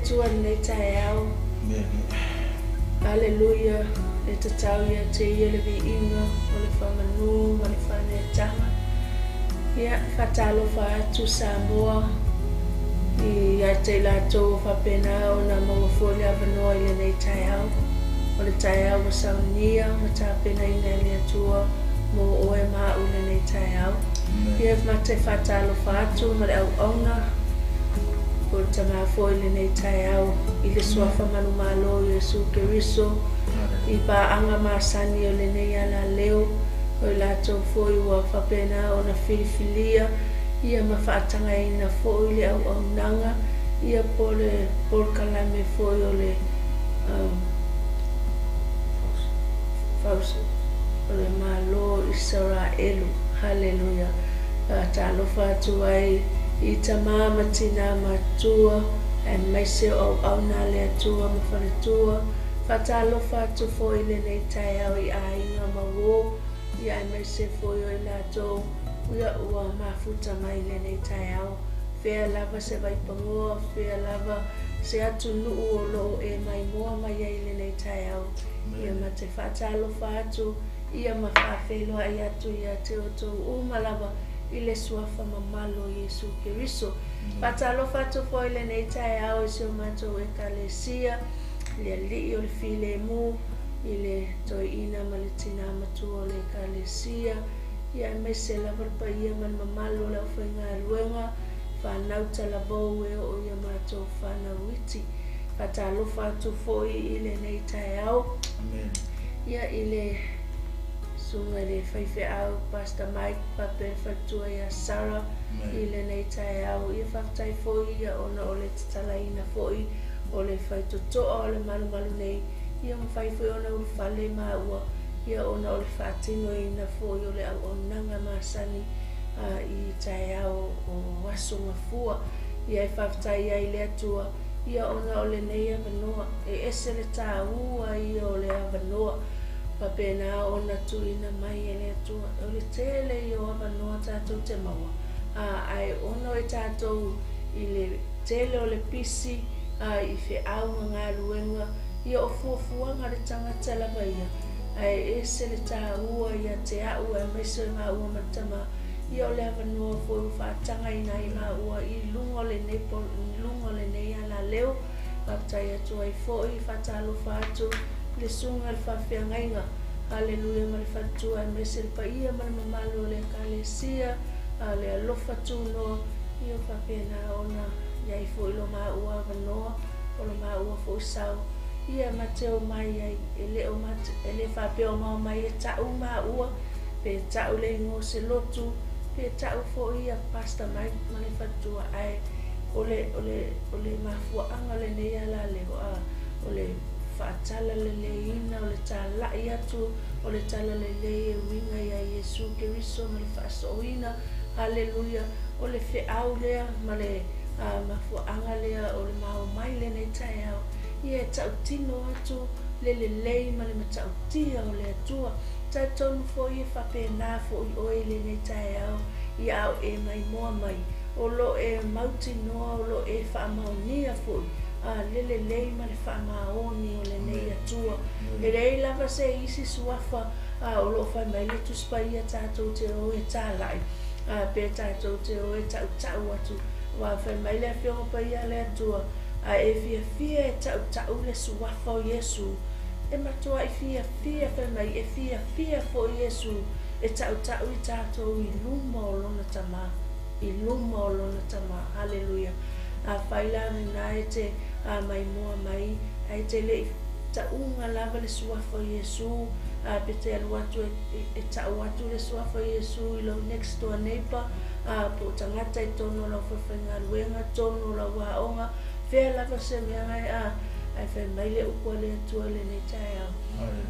Atua i lenei taeao. Aleluia, e tatau ia te ia le viiga o le faamanu ma le faaneetaga. Ia, faatalofa atu Samoa ia te i latou ua faapena ona maua foi le avanoa i lenei taeao. O le taeao ua saunia ma tapenaina e le Atua mo oe ma au i lenei taeao. Ia, ma te faatalofa atu ma le auauna po o le tamā foi i lenei taeao i le suafa manumalo o Iesu Keriso i paaga masani o lenei alaleo, o i latou foi ua faapena ona filifilia ia ma faatagaina foi le auaunaga ia po o le polokalame foi o le o le Malo o Isaraelu. Haleluia. Faatalofa atu ai i tamā ma tinā matutua aemaise o auauna a le Atua ma faletua. Faatalofa atu foi i lenei taeao i aiga ma uō, ia aemaise foi o i latou ia ua mafuta mai i lenei taeao. Fea lava se vaipagoa, fea lava se atunuu o lo o e maimoa mai ai i lenei taeao. Ia ma te faatalofa atu ia ma faafeiloai atu ia te outou uma lava i le suafa mamalu o Iesu Keriso. Faatalofa atu foi i lenei taeao i si o matou Ekalesia, le Alii o le Filemu, i le toeaina ma le tinā matua o le Ekalesia, ia aemaise lava le paia ma le mamalu o le aufaigaluega, fanau talavou e oo i a matou fanau iti. Faatalofa atu foi i lenei taeao. Ia i le susuga i le faifeau Pastor Mike faapea le faletua ia Sarah i lenei taeao. Ia faafetai foi ia ona o le tatalaina foi o le faitotoa o le malumalu nei, ia mafai foi ona ulufale maua ia ona o le faatinoina foi o le auaunaga masani i taeao o Aso Gafua. Ia e faafetai ai i le Atua ia ona o lenei avanoa, e ese le tāua ia o le avanoa faapena ona tuuina mai e le Atua. O le tele ia o avanoa tatou te maua, ae ono e tatou i le tele o le pisi i feau ma galuega, ia o fuafuaga a le tagata lava ia, ae ese le tāua ia te au aemaise o maua ma le tama, ia o le avanoa foi ua faatagaina ai maua i luga o lenei luga o lenei alaleo. Faafetai atu ai foi, faatalofa atu i le susuga i le faafeagaiga, haleluia, ma le faletua aemaise le paia ma le mamalu o le Ekalesia, le alofa tunoa, ia faapena ona i ai foi lo maua avanoa, o lo maua foi sao, ia ma te omai ai, e le o e le faapea o maomai e ta'u maua, pe ta'u le igoa o se lotu, pe ta'u foi ia Pastor Mike ma le faletua, ae o le o le o le mafuaaga o lenei alaleo, o le faatalaleleiina o le tala'i atu o le talalelei e uiga ia Iesu Keriso ma le faasooina, haleluia, o le feau lea ma le mafuaaga lea o le maomai lenei taeao, ia e tautino atu le lelei ma le matautia o le Atua. Talitonu foi e faapena foi oe i lenei taeao ia a o e maimoa mai, o lo e mautinoa, o lo e faamaonia foi le lelei ma le faamaoni o lenei Atua. E leai lava se isi suafa o lo o fai mai le Tusi Paia tatou te o e tala'i, pe tatou te o e ta'uta'u atu, aua fai mai le Afioga Paia a le Atua, a e fiafia e ta'uta'u le suafa o Iesu, e matua'i fiafia, fai mai e fiafia foi Iesu e ta'uta'u i tatou i luma o lona tamā, i luma o lona tamā. Haleluia. Afai la lena e te maimoa mai ae te le'i ta'uga lava le suafa o Iesu, pe te alu atu e ta'u atu le suafa o Iesu i lou next door neighbor, po o tagata i totonu o lau faifaigaluega, totonu o lau aoga, fea lava se mea ae fai mai le upu a le Atua i lenei taeao,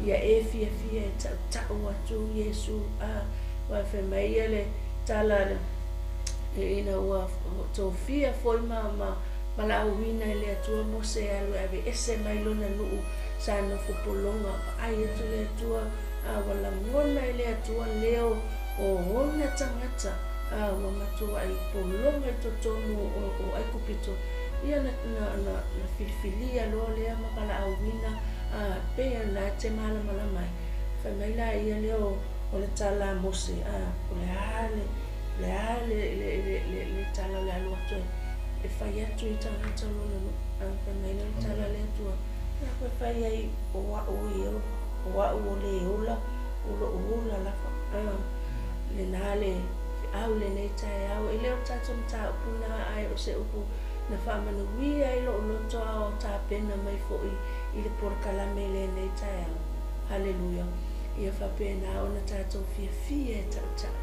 ia e fiafia e ta'uta'u atu Iesu, aua fai mai ia le tala ina ua tofia foi ma valaauina e le Atua Mose e alu e aveese mai lona nuu sa nofo pologa, vaai atu le Atua, ua lagona e le Atua leo o ona tagata ua matuai pologa i totonu o Aikupito. Ia na na na na filifilia loa lea ma valaauina, a pei o lena e te malamalama ai. Fai mai laia lea o o le tala a Mose, a o le a le o le a le le le le le tala o le alu atu e e fai atu i tagata o lona nuu. A fai mai lea o le tala a le Atua, o le a koe fai ai o a'u e o a'u o le ola o lo'u ola lava. A lena le feau i lenei taeao. E le o le tatou mataupu lena ae o se upu na faamanuia ai lou loto a o tapena mai foi i le polokalame i lenei taeao. Haleluia! Ia faapena ona tatou fiafia e tautau,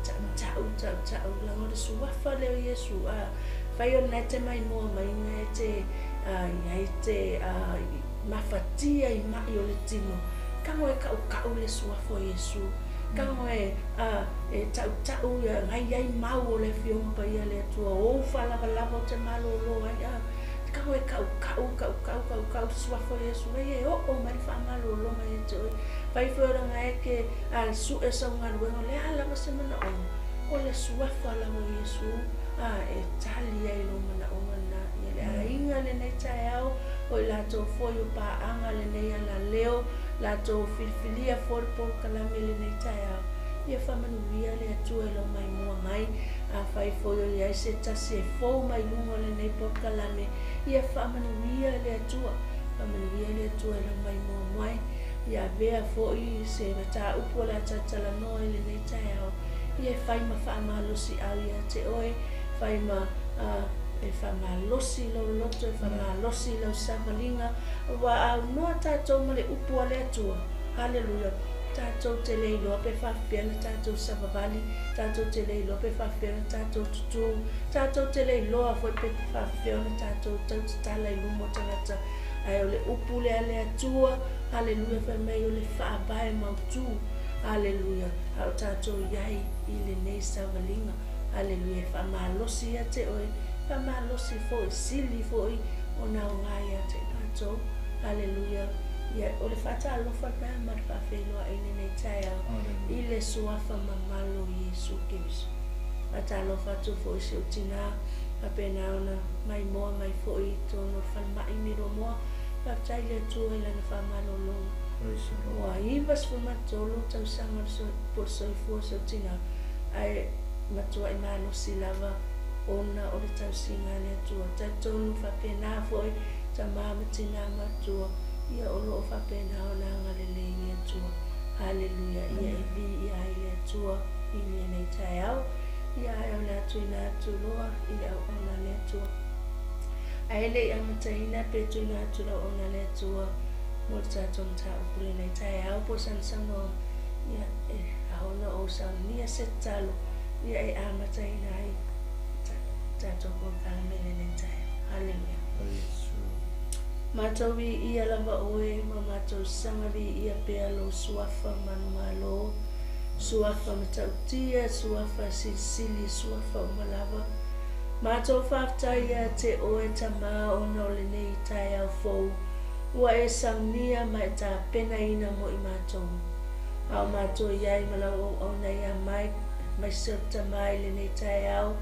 tautau, tautau, leaga o le Suafa lea o Iesu, a fai o lena e te maimoa mai na e te, a, i ai te, a, mafatia i maʻi o le tino, tago e kaʻukaʻu le Suafa o Iesu, tago e, a, e taʻutaʻu ia ngai ai mau o le Afioga Paia a le Atua, o ou faalavalava ou te malōlō ai, a, tago e kaʻukaʻu, kaʻukaʻu, kaʻukaʻu le Suafa o Iesu, ai e oo mai le faamalōlōga ia te oe. Fai foi o lana e ke, a, suʻe sau galuega, o le a lava se manaʻoga, o le Suafa lava o Iesu, a, e tali ai lou manaʻoga lena. Ia le aiga i lenei taeao, o i latou foi o paaga lenei alaleo, latou filifilia foi le polokalame i lenei taeao. Ia faamanuia le Atua i lou maimoa mai. Afai foi o i ai se tasi e fou mai luga o lenei polokalame, ia faamanuia le Atua. Faamanuia le Atua i lou maimoa mai. Ia avea foi se mataupu o le a talatalanoa i lenei taeao, ia e fai ma faamalosiau ia te oe, fai ma e faamalosi i lou loto, e faamalosi i lau savaliga, aua a aunoa tatou ma le upu a le Atua. Haleluia! Tatou te le iloa pe faapefea ona tatou savavali, tatou te le iloa pe faapefea ona tatou tutū, tatou te le iloa foi pe faapefea ona tatou tautatala i luma o tagata, ae o le upu lea a le Atua, haleluia, fai mai o le faavae mautū, haleluia, a o tatou i ai i lenei savaliga, haleluia, e faamalosi ia te oe, faamalosi foi, sili foi ona aoga ia te i matou, haleluia. Ia, o le faatalofa lena ma le faafeiloai i lenei taeao i le Suafa mamalu o Iesu Keriso. Faatalofa atu foi i si ou tinā, faapena ona maimoa mai foi i totonu o le falemai i Milomoa. Faafetai i le Atua i Lana faamalologa. Ua 93 tausaga po o le soifua o si ou tinā, ae matuai malosi lava ona o le tausiga a le Atua. Talitonu faapena foi tama ma tinā matua, ia o lo o faapena ona agalelei le Atua. Haleluia! Ia e viia ai le Atua i lenei taeao. Ia ae o le a tuuina atu loa i le auauna a le Atua. Ae le i amataina pe tuuina atu le auauna a le Atua mo le tatou mataupu i lenei taeao po o sana saunoaga, ia e ao ona ou saunia se tatalo ia e amataina ai tatou polokalame i lenei taeao. Haleluia! Matou viia lava oe ma matou saga viia pea lou suafa manumalo, suafa matautia, suafa silisili, suafa uma lava. Matou faafetai ia te oe Tama ona o lenei taeao fou ua e saunia ma e tapenaina mo i matou. A o matou i ai ma lau auauna ia Mike, aemaise o le Tama i lenei taeao,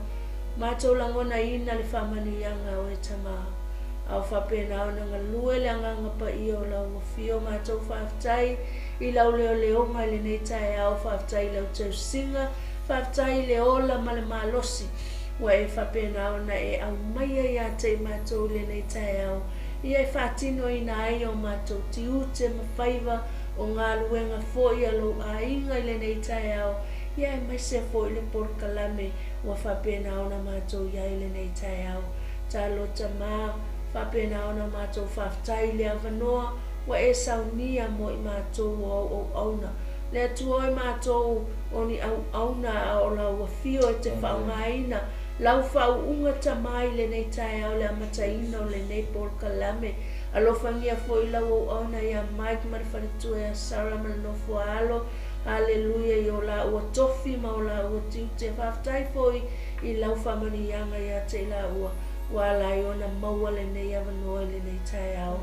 Matou lagonaina le faamanuiaga a oe Tama, a o faapena ona galue le Agaga Paia o lau Afio. Matou faafetai i lau leoleoga i lenei taeao, faafetai i lau teusiga, faafetai i le ola ma le malosi ua e faapena ona e aumaia ia te i matou i lenei taeao, ia e faatinoina ai o matou tiute ma faiva o galuega foi a lou aiga i lenei taeao, ia aemaise foi le polokalame Ua faapena ona matou i ai lenei taeao. Talo Tama, faapena ona matou faafetai i le avanoa ua e saunia mo i matou o au auauna. Le Atua oe matou o ni auauna a o lau afio e te faaaogaina lau faauuga Tama i lenei taeao le amataina o lenei polokalame. Alofagia foi lau auauna ia Mike ma le faletua ia Sarah ma le nofo a alo. Aleluia i o lāua tofi ma o lāua tiute. Faafetai foi i lau faamanuiaga ia te i lāua. Ua ala ai ona maua lenei avanoa i lenei taeao.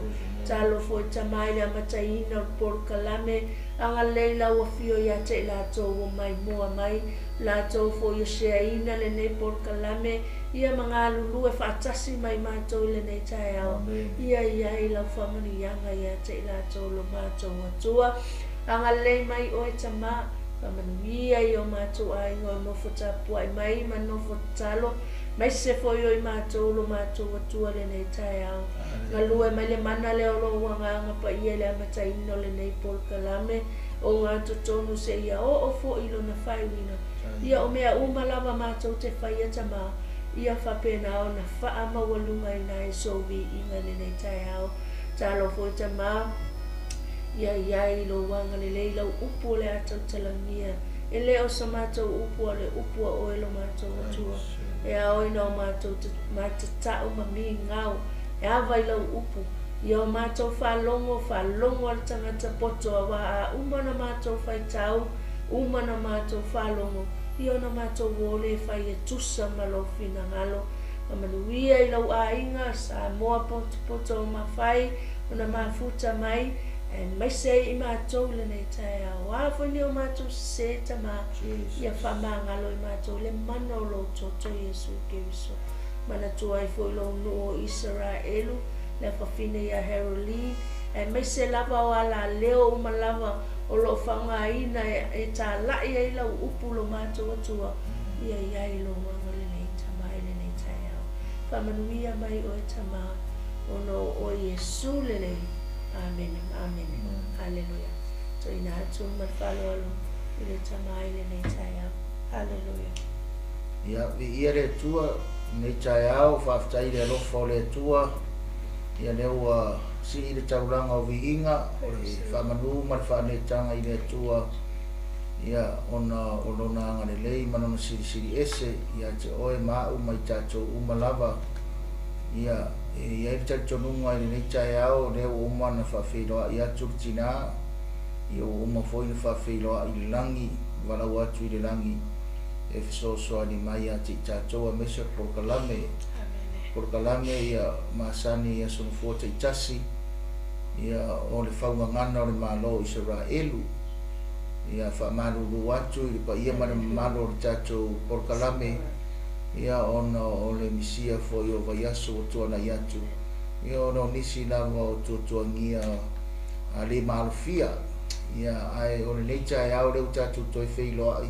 Talofa oe Tama i le amataina o le polokalame, agalelei lau afio ia te i latou ua maimoa mai, latou foi ua share-ina lenei polokalame, ia ma galulue faatasi mai matou i lenei taeao. Ia i ai lau faamanuiaga ia te i latou lo matou Atua. Agalelei mai oe Tama, faamanuia i o matou aiga o nofo tapuai mai ma nofo tatalo, Maise foi o i matou lo matou Atua lenei taeao. Galue mai le mana lea o lou Agaga Paia i le amataina o lenei polokalame o gatotonu seia oo foi i lona faaiuina. Ia o mea uma lava matou te faia Tama, ia faapena ona faamaualugaina ai sou viiga i lenei taeao. Talofa oe Tama, ia i ai lou agalelei lau upu o le a tautalagia. E le o sa matou upu a o le upu a oe lo matou Atua. E ao ina o matou matatau ma migao e ava i lau upu. Ia o matou faalogo, faalogo a le tagata poto auā a uma ona matou faitau, uma ona matou faalogo, ia ona matou o lea e fai e tusa ma lou finagalo. Faamanuia i lou aiga, Samoa potopoto o mafai ona mafuta mai, Aemaise ai i matou i lenei taeao. O a foi ni o matou sese, Tama, ia faamagalo i matou le mana o lou toto, Iesu Keriso. Manatua ai foi lou nuu o Isaraelu, le afafine ia Haroline, aemaise lava o alaleo uma lava o lo o faaaogaina e talai ai lau upu lo matou Atua, ia i ai lou agalelei, Tama, i lenei taeao. Faamanuia mai oe, Tama, ona o oe Iesu lelei. Amene ma amene. Haleluia. Tuuina atu ma le faaaloalo i le Tama i lenei taeao. Haleluia. Ia, viia le Atua i lenei taeao, faafetai i le alofa o le Atua, ia lea ua sii le taulaga o viiga, o le faamanu ma le faaneetaga i le Atua, ia ona o Lona agalelei ma Lona silisili ese ia te oe ma au ma i tatou uma lava. Ia, e i ai le talitonuga i lenei taeao, o lea ua uma ona faafeiloai atu le tina, ia ua uma foi ona faafeiloai le lagi, valaau atu i le lagi e fesoasoani mai ia te i tatou aemaise o le polokalame. Polokalame ia masani i aso nofoa taitasi, ia o le faugagana o le Malo o Isaraelu. Ia faamalulu atu i le paia ma le mamalu o le tatou polokalame. Ia ona o le misia foi o vaiaso ua tuanai atu, ia ona o nisi lava o tuatuagia a le maalofia. Ia ae o lenei taeao lea ua tatou toe feiloai,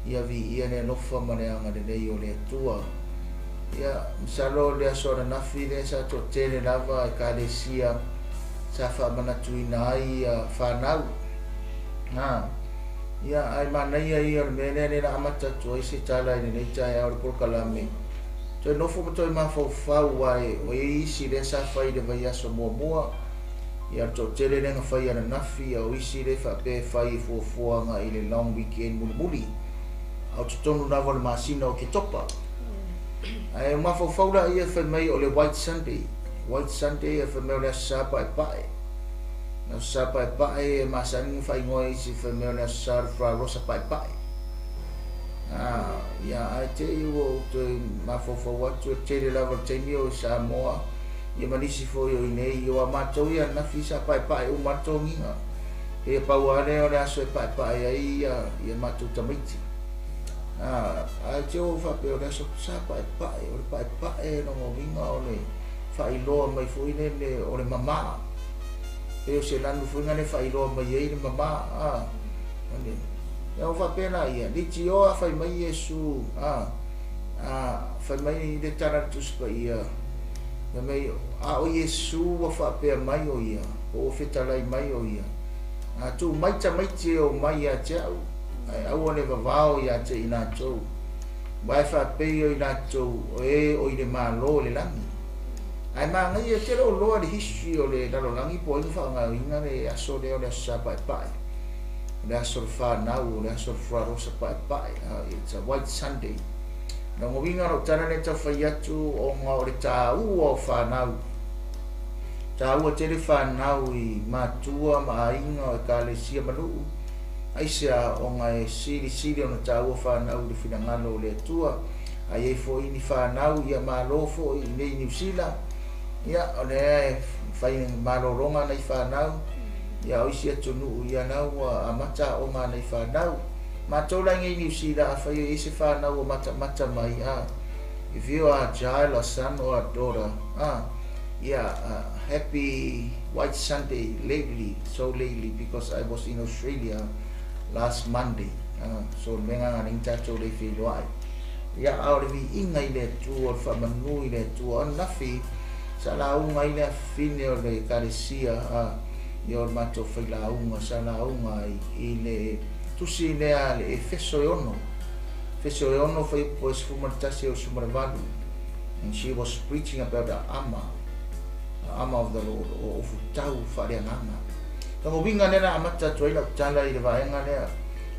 ia viia le alofa ma le agalelei o le Atua. Ia masalo o le aso ananafi lea sa toatele lava ekalesia sa faamanatuina ai ia fanau. Ha. Ia, ae manaia ia o le mea lea, lea la amata atu ai se tala i lenei taeao i le polokalame. Toe nofo ma toe mafaufau aua e o i ai isi lea sa fai i le vaiaso muamua, ia o le toatele lea na fai ananafi, ia o isi lea faapea e fai e fuafua agai i le long weekend mulimuli, a o totonu lava o le masina o Oketopa. Ae o mafaufau laia fai mai o le White Sunday. White Sunday fai mai o le Aso Sa Paepae. Le Aso Sa Paepae e masani ona faaigoa e isi fai mai o le Aso Sa o le Flarosa Paepae. Ah, ia ae te i ua ou toe mafaufau atu e tele lava le taimi o i Samoa ia ma nisi foi o i nei ia ua matou ia ananafi sa paepae uma le togiga. Pei e pau lava lea o le aso e paepae ai ia, ia matou tamaiti. Ah, ae te ua ou faapea o le aso sa paepae, o le paepae lona uiga o le faailoa mai foi lele o le mamā. Pei o se lanu foi lena e faailoa mai ai le mamā, a, o le, ia ua faapea laia, leitioa a fai mai Iesu, a, a, fai mai le tala a le Tusi Paia, fai mai, a o Iesu ua faapea mai o ia, po ua fetalai mai o ia, a tuu mai tamaiti e omai ia te au, ae aua le vavao ia te i latou, aua e faapei o i latou o e o i le Malo o le lagi. Ae manaia tele o loa le history o le lalolagi po o ai na faaaogaina le aso lea o le Aso Sa Paepae, o le aso o le fanau, o le aso o le fuarosa paepae, it's a white Sunday. Lona uiga o lau tala lea e tau fai atu ona o le taua o fanau, taua tele fanau i matua ma aiga o ekalesia ma nuu, aisea ona e silisili ona taua fanau i le finagalo o le Atua. A i ai foʻi ni fanau, ia malo foʻi i nei Niu Sila, ia o lea e fai malologa nai fanau, ia o isi atunuu, ia la ua amata aoga a nai fanau. Matou la i nei Niu Sila, afai o i ai se fanau ua matamata mai, if you are a child, a son or a daughter, yeah, happy White Sunday lately, so lately, because I was in Australia last Monday. So le mea lena na tatou le feiloai. Ia, a o le viiga i le Atua, o le faamanu i le Atua. O ananafi sa lauga ai le afafine o le Ekalesia, ia o le matou failauga sa lauga ai i le tusi lea a le Efeso e 6. Efeso e 6 fuaiupu e 11 e 18. And she was preaching about the armor, the armor of the Lord, o ofutau faaleagaga. Lona uiga lea na amata atu ai lau tala i le vaega lea,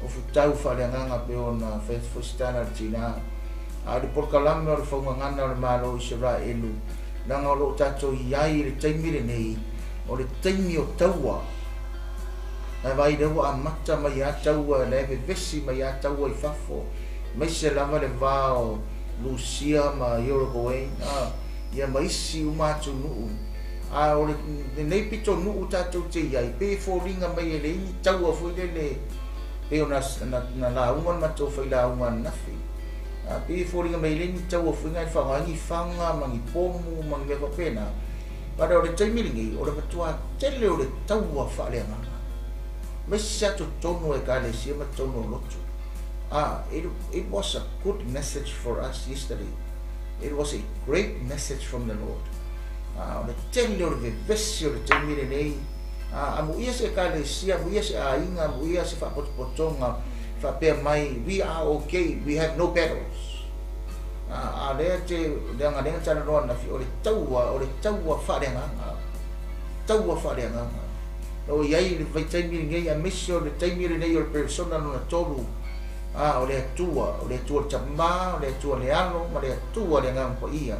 ofutau faaleagaga pei ona fai atu foi se tala a le tinā. A o le polokalame o le faugagana o le Malo o Isaraelu, leaga o lo o tatou i ai i le taimi lenei, o le taimi o taua. Ae vaai lea ua amata mai lava taua, la e vevesi mai lava taua i fafo, aemaise lava le va o Rusia ma Uruguay, ia ma isi uma atunuu. A o lenei pitonuu tatou te i ai, pei e foliga mai e leai ni taua foi lele, pei ona na lauga le matou failauga ananafi. Pei e foliga mai e leai ni taua foi na e faaaoga ai ni faga ma ni pomu ma ni mea faapena. But o le taimi lenei, o le matua tele o le taua faaleagaga, aemaise lava totonu o Ekalesia ma totonu o lotu. It was a good message for us yesterday. It was a great message from the Lord. O le tele o le vevesi o le taimi lenei. Amuia se Ekalesia, amuia se aiga, amuia se faapotopotoga faapea mai, we are okay, we have no battles. A lea te leaga lea na talanoa ananafi, o le taua, o le taua faaleagaga. Taua faaleagaga. O i ai le vaitaimi lenei, aemaise o le taimi lenei o le persona lona tolu, o le Atua, o le Atua le Tamā, o le Atua le Alo, ma le Atua le Agaga Paia.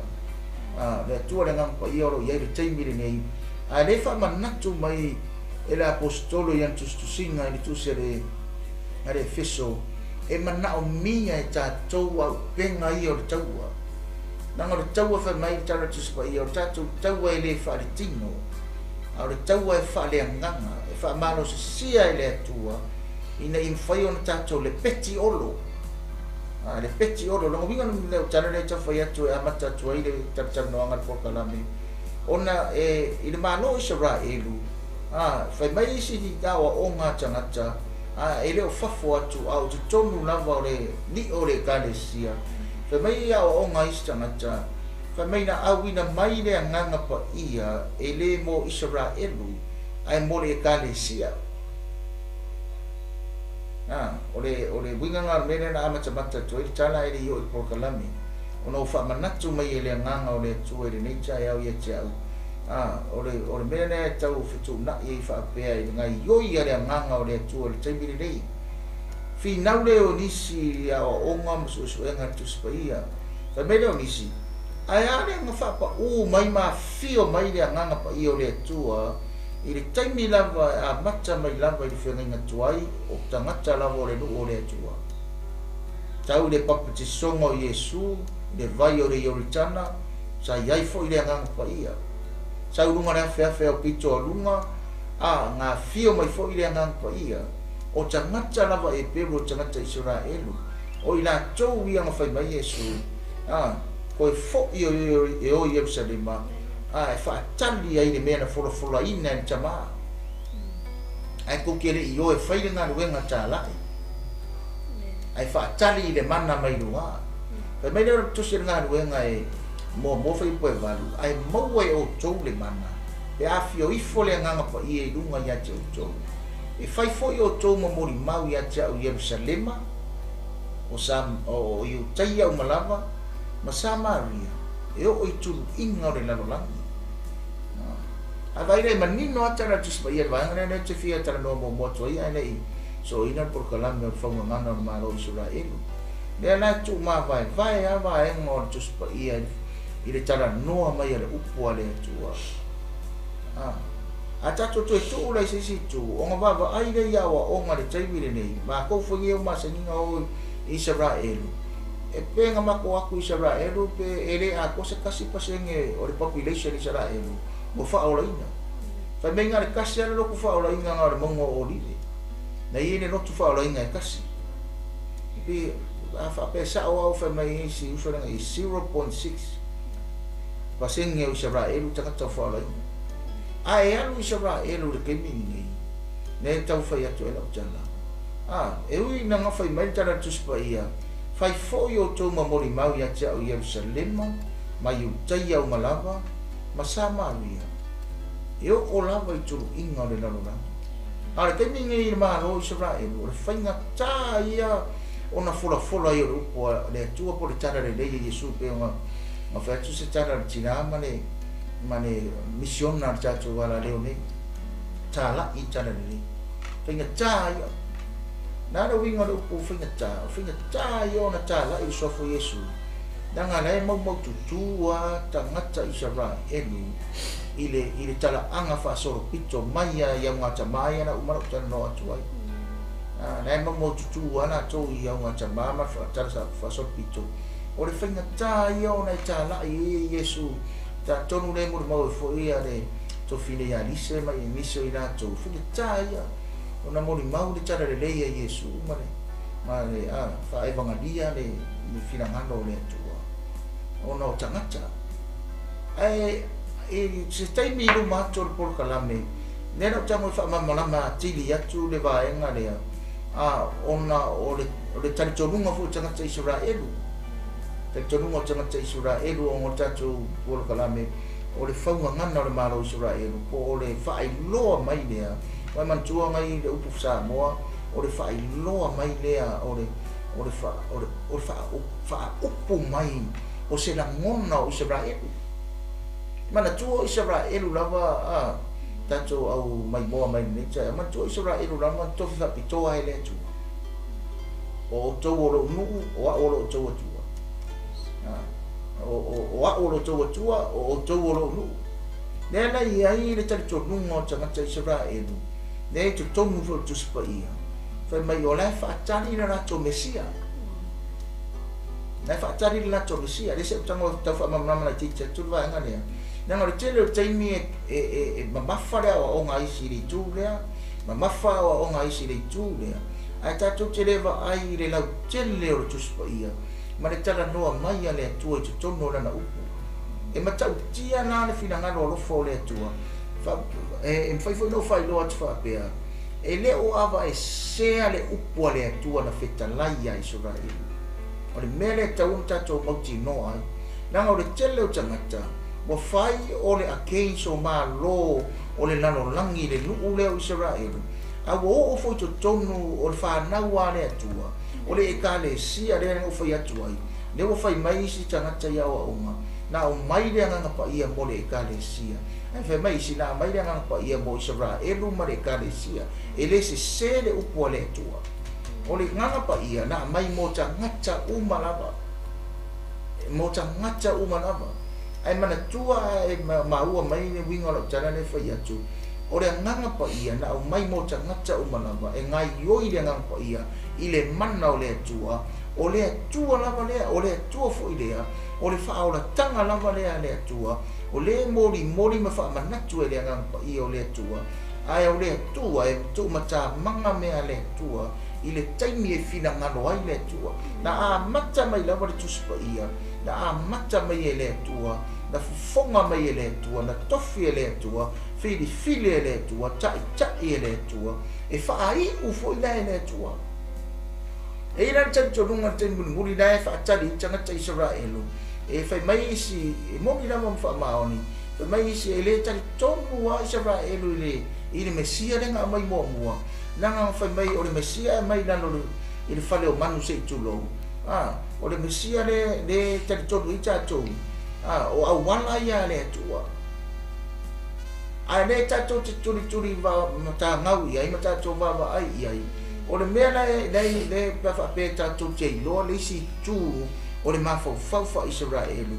Le Atua le Agaga Paia o lo o i ai le taimi lenei. A e lē faamanatu mai e le Aposetolo i ana tusitusiga i le tusi a le a le Efeso, e manaomia e tatou auupega ia o le taua. Leaga o le taua fai mai le tala o le Tusi Paia, o le tatou taua e le faaletino, a o le taua e faaleagaga, e faamalosisia e le Atua, ina ia mafai ona tatou lepeti olo. Lepeti olo. Lona uiga o le tala lea e tau fai atu e amata atu ai le talatalanoaga i le polokalame, ona e i le Malo o Isaraelu, fai mai isi aoaoga a tagata, e le o fafo atu, a o totonu lava o le niʻo o le Ekalesia. Fai mai aoaoga a isi tagata, fai mai na auina mai le Agaga Paia e lē mo Isaraelu, ae mo le Ekalesia. O le o le uiga lena o le mea lea na amatamata atu ai le tala ae le i oo i le polokalame, ona ua faamanatu mai e le Agaga o le Atua i lenei taeao ia te au, o le o le mea lea e tau fetuunai ai faapea i le gaoioi a le Agaga o le Atua i le taimi lenei. Finau lea o nisi i aoaoga ma suesuega a le Tusi Paia. Fai mai lea o nisi, Ae a le na faapaū mai ma afio mai le Agaga Paia o le Atua i le taimi lava e amata mai lava i le feagaiga tuai o tagata lava o le nuu o le Atua? Tau i le papatisoga o Iesu i le vai o le Ioritana, sa i ai foi le Agaga Paia. Sau i luga le afeafe aupito a luga, a na afio mai foi le Agaga Paia. O tagata lava Eperu o tagata Isaraelu, o i latou ia na fai mai Iesu, a, Toe foʻi e o i Ierusalema, a e faatali ai le mea na folafolaina e le Tamā. Ae tou te le i o e fai le galuega talai, ae faatali i le mana mai luga. Fai mai lea o le tusi o le galuega e muamua fuaiupu e 8, ae maua e outou le mana, pe afio ifo le Agaga Paia i luga ia te outou. E fai foi outou ma molimau ia te au i Ierusalema, o Sa, o Iutaia uma lava, ma Samaria, e oo i tuluiga o le lalolagi. A vaai lea e manino lava tala a le Tusi Paia i le vaega lea, lea ou te fia talanoa muamua atu ai ae le i sooina le polokalame o le faugagana o le Malo o Isaraelu. Lea la e tuumavaevae lava vaega o le Tusi Paia i le talanoa mai a le upu a le Atua. A tatou toe tuu la i se isi itu, ona vaavaai lea i aoaoga i le taimi lenei, matou foi nei e masaniga o i Isaraelu. E pe nga mako aku Isaraelu pe ele a ko se kasi pasenge o le population Isaraelu mo fa ola ina. Fa me nga le kasi ala loku fa ola ina nga le mongo o lile. Na ie le lotu fa ola ina e kasi. Pe a fa pe sa o au fa mai si uso nga 0.6 pasenge o Isaraelu tagata fa ola ina. A e alu Isaraelu le kemi nei. Ne tau fai atu e lau tala. A e ui na nga fai mai tala tuspa ia. Fai foi o tō mamori mau ia te au Ierusalema, mai Iutaia o malava, ma Samaria. E o o lava i tulu inga o le lalolagi. A le taimi ngai i le malo Israelu, o le whainga tā ia o na fola fola i o le upo a le atua po le tala le leia Iesu pe o nga whai atu se tala le tina ma le misiona le tātou ala leo nei. Tā la i tala le lei. Whainga tā ia. Nā le winga le upu whainga tā, o whainga tā i ona tā la i sofo Iesu. Nā ngā lae mau mau tutua tangata Israelu i le tala anga whaasoro pito mai a iau ngā tamai ana umara utana no atu ai. Nā e mau mau tutua nā tō i au ngā tamai ma tala whaasoro pito. O le whainga tā i ona i tā la i Iesu. Tā tonu le mura mau e fo ia le tofine ia lise mai e miso i rātou. Whainga tā ia. O na mori mau le tala le leia Iesu ma le whaevangalia le whirangano o le atua. O na o tangata. Ae, e se taimi i luma atu o le polokalame, nena o tango e whaamamalama a tili atu le vaenga lea, a ona o le talitonunga fo tangata Israelu. Talitonunga o tangata Israelu o ngō tātou polokalame, o le whaungangana o le malo Israelu, po o le whaailoa mai lea, mai mantua ngai le upu Samoa, o le whaailoa mai lea, o le whaaupu mai, o se langona o Israelu. Mana tua Israelu lava a tātou au mai moa mai nei tsa, mana tua Israelu lava tofi whapitoa hele atua. O tau o lo nuu, o a o lo tau atua. O a o lo tau atua, o tau o lo nuu. Nea la ia i le talitonunga o tangata Israelu, nea i totonu fo tuspa ia. Whai mai o lai whaatari na rātou Mesia. Lai whaatari na rātou Mesia. Le se utango tau whaamamama na titi atu vaenga lea. Nanga le tele o taimi e mamafa lea o ngā isi le itu lea, mamafa o ngā isi le itu lea. Ai tātou te lewa ai le lau tele o le tuspa ia. Ma le tala noa mai a le atua i totonu o lana upu. E matau tia nā le whinangalo alofa o le atua. E mwhai fo no whailoa atu whaapea. E le o awa e sea le upu a le atua na whetalai a Israelu. O le mea le tau ona tātou mauti noa ai. Nanga o le tele o tangata, wa whai o le against o malo o le lalolangi le nuu leo Israelu. A ua oo foi totonu o le whanau a le atua. O le ekalesia le o whai atu ai. Le ua whai mai isi tangata ia o aonga. Na o mai le anganga pa ia mo le ekalesia. Ai whai mai isi na mai le anganga pa ia mo Israelu ma le ekalesia. E le se se le upu a le atua. O le nganga pa ia na mai mo tangata umalava. Mo tangata umalava. Ai mana tua e maua mai le winga lo tala le whai atu. O le anganga pa ia na o mai mo tangata umalava. E ngai ioi le anganga pa ia i le mana o le atua. O le atua lava lea, o le atua fo i lea, o le whaola tanga lava lea le atua, o le mori mori ma whaamanatu e le anganga pa ia o le atua, ai o le atua e tū mata manga mea le atua, i le taimi e whinangalo ai le atua. Na a mata mai lava le tuspa ia, na a mata mai e le atua, na fufonga mai e le atua, na tofi e le atua, whiri whiri e le atua, tai tai e le atua, e whaai ufo i la e le atua. E ira le talitonunga le taimi mulimuli la e whaatari i tangata Israelu. E whai mai isi, e momi lava mwhaamaoni, whai mai isi e le talitonu a Israelu i le Mesia lenga mai mua mua. Nanga whai mai o le Mesia e mai lalo i le whale o manu se i tūlou. O le Mesia le talitonu i tātou. O awala ia le atua. A le tātou te turi turi wa mata ngau ia, i mata tātou wawa ai ia. O le mea le whaapea tātou te iloa le isi tū o le mawhauwhauwha Israelu.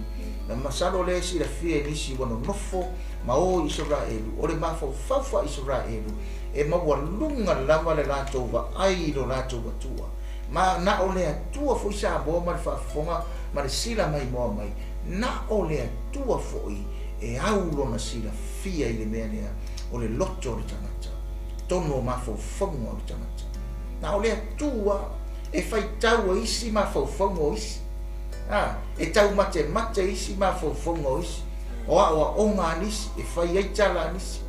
Na masalo le si la fia nisi wano nofo ma o Israelu. O le mawhauwhauwha Israelu e maua lunga lava le rātou wa ai lo rātou atua. Ma na o le Atua foʻi Samoa ma le faafofoga ma le sila maimoa mai, na o le Atua foʻi e au lona silafia i le mea lea o le loto o le tagata, tonu o mafaufauga o le tagata. Na o le Atua e faitau e isi mafaufauga o isi, a, e taumatemate isi mafaufauga o isi, o aoaoga a nisi, e fai ai tala a nisi.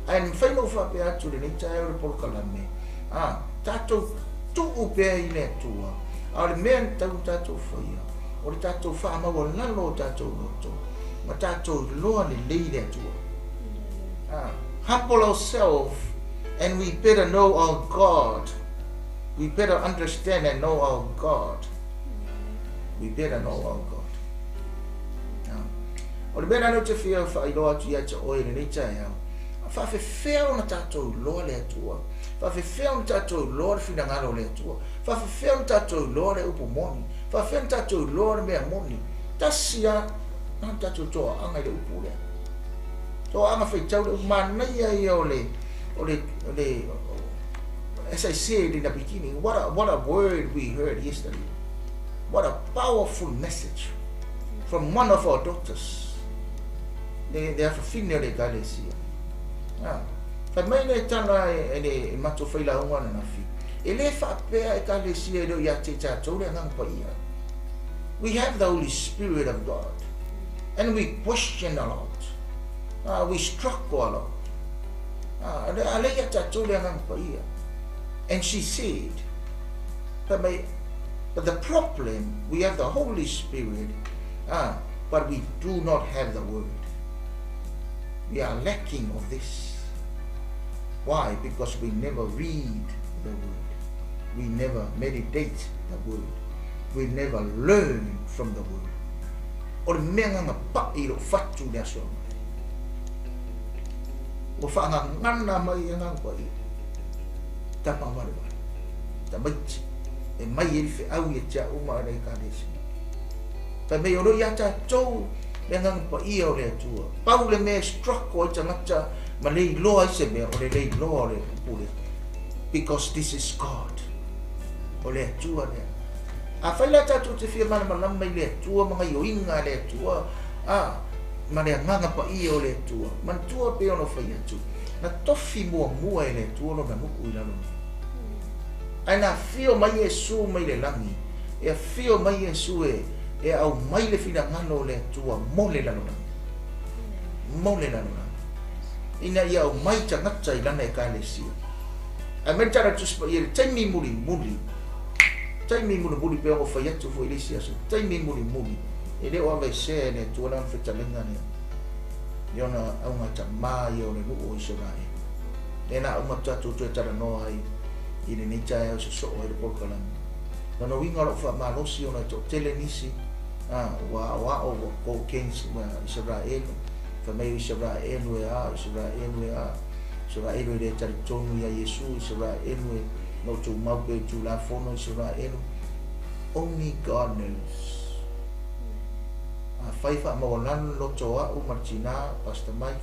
Ae mafai ona ou faapea atu i lenei taeao i le polokalame, a, tatou tuu pea i le Atua, a o le mea e tatau ona tatou faia, o le tatou faamaualalo o tatou loto, ma tatou iloa lelei le Atua. Humble ourselves and we better know our God. We better understand and know our God. We better know our God. O le mea lea ou te fia faailoa atu ia te oe i lenei taeao, faafefea ona tatou iloa le Atua, faafefea ona tatou iloa le finagalo o le Atua, faafefea ona tatou iloa le upu moni, faafefea ona tatou iloa le mea moni. Tasi lava na ona tatou toaaga i le upu lea. Toaaga faitau le upu manaia ia o le, o le, o le, as I said in the beginning, what a word we heard yesterday. What a powerful message from one of our daughters. Le afafine o le Ekalesia. Fai mai le tala e le matou failauga ananafi, e le faapea Ekalesia e le o ia te i tatou le Agaga Paia. We have the Holy Spirit of God and we question a lot. We struggle a lot. A le ia tatou le Agaga Paia. And she said, but the problem, we have the Holy Spirit, but we do not have the Word. We are lacking of this. Why? Because we never read the Word. We never meditate the Word. We never learn from the Word. O le mea gagapaʻi i lou fatu i le aso mai. Ua faagagana mai e Agaga Paia. Tama valevale. Tamaiti. E mai ai le feau ia te au ma le Ekalesia. Fai mai o lo o ia tatou le Agaga Paia o le Atua. Pau le mea e struggle ai tagata ma le iloa ai se mea, o le le iloa o le upu lea. Because this is God. O le Atua lea. Afai la tatou te fia malamalama i le Atua ma gaioiga a le Atua, a, ma le Agaga Paia o le Atua, manatua pei ona fai atu, na tofi muamua e le Atua lona nuu i lalo nei. Ae na afio mai Iesu mai le lagi, e afio mai Iesu e aumai le finagalo o le Atua mo le lalolagi. Mo le lalolagi. Ina ia aumai tagata i lana Ekalesia. Ae mai le tala Tusi Paia i le taimi mulimuli, taimi mulimuli pei ona fai atu foi i le isi aso, taimi mulimuli, e le o aveesea e le Atua lana fetalaiga lea, i ona augatamā ia o le nuu o Isaraelu. Lea la uma tatou toe talanoa ai i lenei taeao e sosoo ai le polokalame. Lona uiga o lou faamalosi ona e toatele nisi ua aoao ua go against Isaraelu, fai mai o Isaraelu e a, Isaraelu e a, Isaraelu e le talitonu ia Iesu, Isaraelu e na outou mau pea i Tulafono Isaraelu. Only God knows. Afai faamaualalo le loto o au ma le tina, Pastor Mike,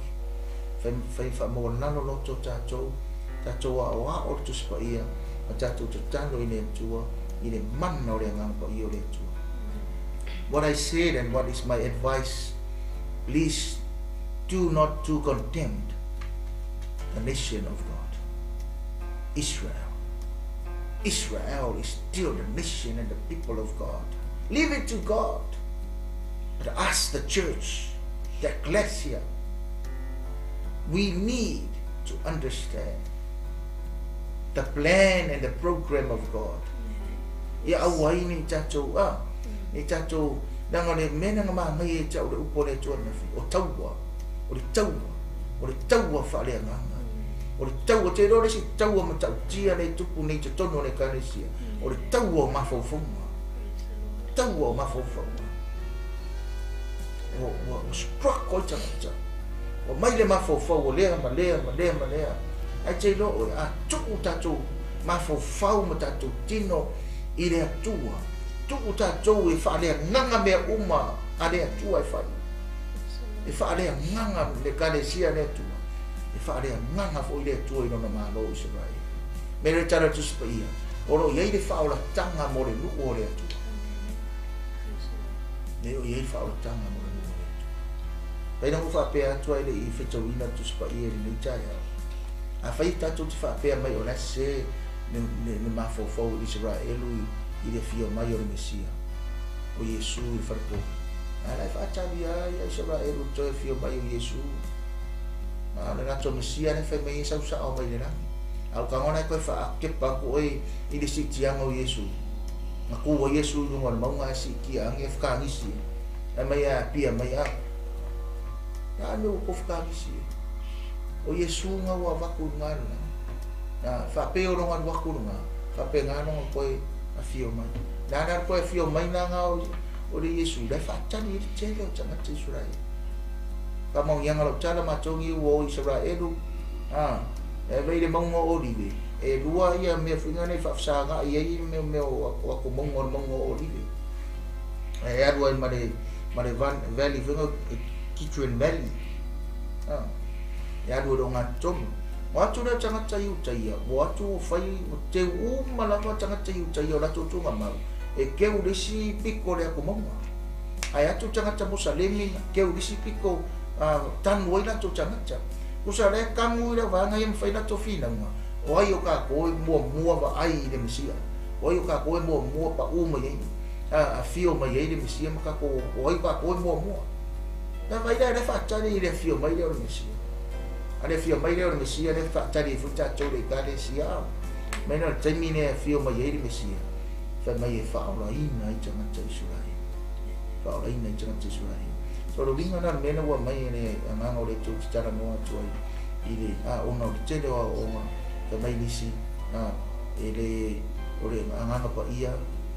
fai faamaualalo loto o tatou, tatou aoao le Tusi Paia, ma tatou tatalo i le Atua, i le mana o le Agaga Paia o le Atua. What I said and what is my advice, please do not to condemn the nation of God, Israel. Israel is still the nation and the people of God. Leave it to God. But us, the church, the ecclesia, we need to understand the plan and the program of God. Ia aua ai nei tatou a, nei tatou leaga o le mea lea na manaia ia te au le upu a le Atua ananafi, o taua, o le taua, o le taua faaleagaga. O le taua, te iloa le isi taua matautia lea e tupu nei i totonu o le Ekalesia, o le taua o mafaufauga. Taua o mafaufauga. Ua struggle ai tagata. Ua mai le mafaufau o lea ma lea ma lea ma lea. Ae te iloa oe, a tuu tatou mafaufau ma tatou tino i le Atua, tuu tatou e faaleagaga mea uma a le Atua e fai. E faaleagaga le Ekalesia a le Atua, e faaleagaga foi le Atua i lona Malo o Isaraelu. Mea lea tala Tusi Paia, O loo i ai le faaolataga mo le nuu o le Atua. Le o i ai le faaolataga mo le nuu o le Atua. Pai na faapea atu ai le i fetauina Tusi Paia i lenei taeao. Afai tatou te faapea mai o le a sese le mafaufau o Isaraelu i le afio mai o le Mesia, o Iesu i le falepovi. A la e faatalia ai ia Isaraelu i le toe afio mai o Iesu. A o le latou Mesia lea fai mai e sau sao mai le lagi. A o kagona e toe faakepa atu oe i le siitiaga o Iesu. Na tu ai Iesu i luga o le mauga ae siitia ane e fekagisi e. Ae mai e apia mai a. A mea ua tou fekagisi e. O Iesu na ua avatu i luga le lagi. Na faapei o lona alu atu i luga, faapena lona toe afio mai. Le a la le toe afio mai na o le Iesu, la e faatali ai le tele o tagata Isaraelu. Faamaoniaga lau tala matou ni ua o Isaraelu, a, e vei le mauga o Olive, e lua ia mea foi nei faafesagai ai mea o atu mauga o le mauga o Olive. E alu ai ma le valley foi Kidron Valley. A, e alu e le ogatotonu. O atu lea tagata i uta ia, o atu o fai o te uma lava tagata i uta ia o latou tugamau, e keu le isi piko le atu mauga. Ae atu tagata Musalemi, keu le isi piko tanu ai latou tagata. Usa le kamu i le vaega ia mawhai latou whinanga. O ai o kākou e muamua vaai i le Mesia. O ai o kākou e muamua pa'u mai ai. A fio mai ai le Mesia ma kākou, o ai o kākou e muamua. Na vai lea le whaatari i le fio mai lea o le Mesia. A le fio mai lea o le Mesia le whaatari i fui tātou le ekalesia. Mai na le taimi le fio mai ai le Mesia. Whai mai e whaolaina i tagata Israel. Whaolaina i tagata Israel. So lo winga na mena ua mai e le anganga o le tau titara noa atu ai i le a ona o le tele o aoaoga fai mai nisi a e le o le agaga paia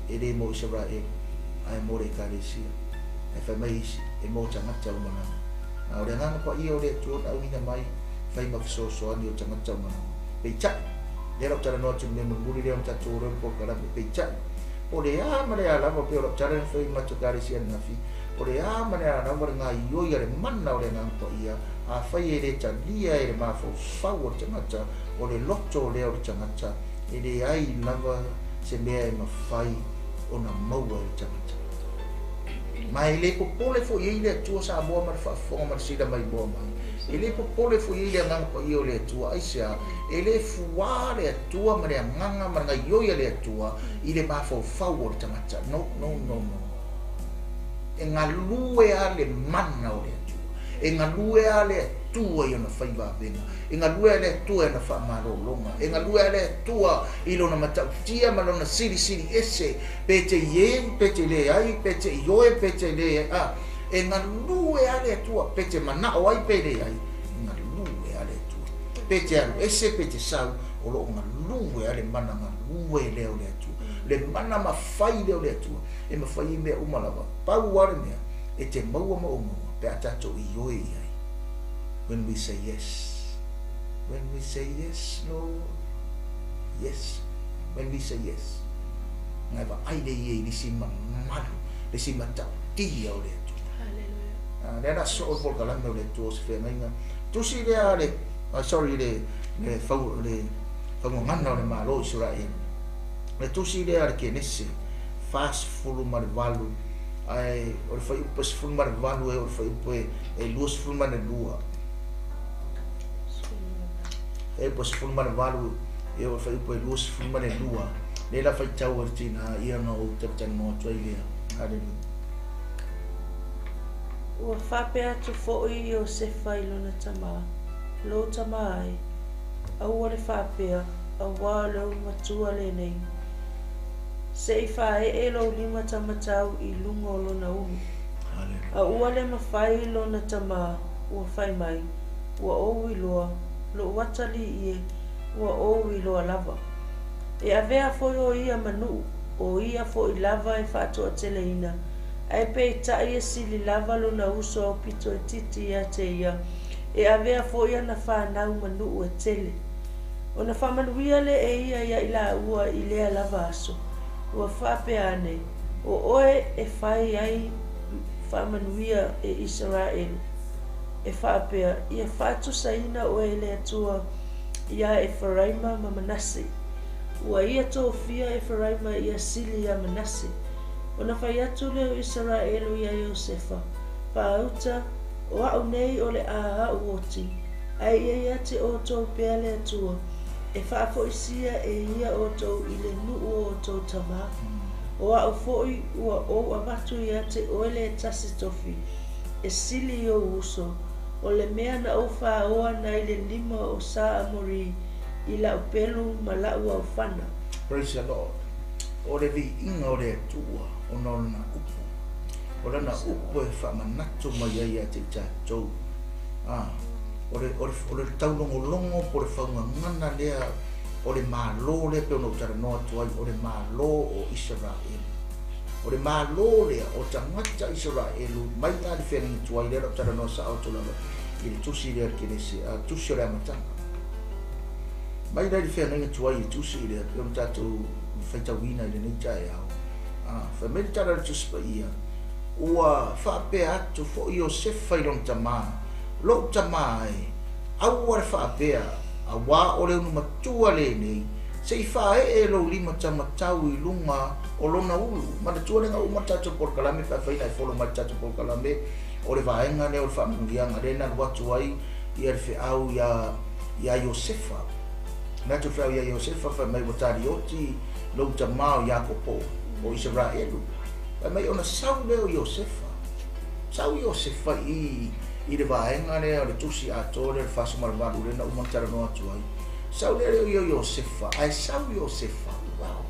e lē mo Isaraelu ae mo le ekalesia ae fai mai isi e mo tagata uma lava a o le agaga paia o le Atua na auina mai fai ma fesoasoani o tagata uma lava peitai lea lau talanoa atu i le mea mulimuli lea ona tatou o lea o le polokalame peitai o le a ma le a lava pei o lau tala na fai i matou ekalesia ananafi o le a ma le a lava le gaioi a le mana o le agaga paia afai e lē talia e le mafaufau o le tagata o le loto lea o le tagata e leai lava se mea e mafai ona maua e le tagata ma e lē popole foʻi ai le Atua Samoa ma le faafofoga ma le sila maimoa mai e lē popole foʻi ai le agaga paia o le Atua aisea e lē fuā le Atua ma le agaga ma le gaioi a le Atua i le mafaufau o le tagata. No, no, no, no. E galue a le mana o le Atua, e galue a le Atua i ona faivavega, e galue a le Atua i ona faamalologa, e galue a le Atua i lona matautia ma lona silisili ese, pe te ie, pe te leai, pe te ioe, pe te leai, a, e galue a le Atua, pe te manao ai, pe leai, e galue a le Atua. Pe te alu ese, pe te sau, o loo galue a le mana galue lea o le Atua. Le mana mafai lea o le Atua, e mafai i mea uma lava, pau a le mea, e te maua ma o maua, pe a tatou ioe i ai. When we say yes. When we say yes, Lord. Yes. When we say yes. Ngai vaai le ia i le si mamalu, le si matautia o le Atua. Hallelujah. Lea la soo le polokalame o le Atua o se feagaiga. Tusi lea le, sorry, le fau, le faugagana o le Malo Israel. Le tusi lea le Kenese, 48, ae o le fuaiupu e 18 e o le fuaiupu e 22. Fuaiupu e 18 e o le fuaiupu e 22. Le la faitau a le tina ia na ou talatalanoa atu ai lea. Hallelujah. Ua faapea atu foʻi Iosefa i lona tamā, lou tamā e, aua le faapea, auā o le olomatua lenei. Seʻi faaee lou lima tamatau i luga o lona ulu. Hallelujah. A ua le mafai lona tamā, ua fai mai, ua ou iloa, lou atalii e, ua ou iloa lava. E avea foi o ia ma nuu, o ia foʻi lava e faatoateleina, ae peitai e sili lava lona uso aupito itiiti ia te ia, e avea foi ana fanau ma nuu e tele. Ona faamanuia lea e ia ia i laua i lea lava aso. Ua faapea ane, o oe e fai ai faamanuia e Isaraelu. E faapea, ia faatusaina oe e le Atua iā Eferaima ma Manase. Ua ia tofia Eferaima ia sili iā Manase. Ona fai atu lea o Isaraelu iā Iosefa, Faauta, o a'u nei o le a a'u oti, ae ia ia te outou pea le Atua, e faafoisia e ia outou i le nuu o outou tamā. O a'u foi ua ou avatu ia te oe le tasi tofi, e sili i ou uso, o le mea na ou faoa nai le lima o Sa Amori i la'u pelu ma la'u aofana. Praise the Lord. O le viiga o le Atua ona o lana upu. O lana upu e faamanatu mai ai ia te i tatou. O le, o le, o le taulogologo po o le faugagana lea o le Malo lea pei ona ou talanoa atu ai, o le Malo o Isaraelu. O le Malo lea o tagata Isaraelu mai la le feagaiga tuai lea o lau talanoa sao atu lava i le tusi lea a le Kenese, a tusi o le amataga. Mai la i le feagaiga tuai i le tusi lea pei ona tatou faitauina i lenei taeao. Fai mai le tala a le Tusi Paia, ua faapea atu foi Iosefa i lona tamā, Lou tamā e, aua le faapea, auā o le ulumatua lenei, se i faaee lou lima taumatau i luga o lona ulu. Manatua lea na uma le tatou polokalame pe afai na e follow mai le tatou polokalame o le vaega lea o le faamanuiaga lea na alu atu ai ia le feau ia ia Iosefa. Na atu le feau ia Iosefa fai mai ua talioti lou tamā o Iakopo o Isaraelu. Fai mai ona sau lea o Iosefa. Sau Iosefa i i le vaega lea o le tusi atoa lea o le 48 lea na uma ona talanoa atu ai. Sau lea lea o Iosefa, ae sau Iosefa. Wow.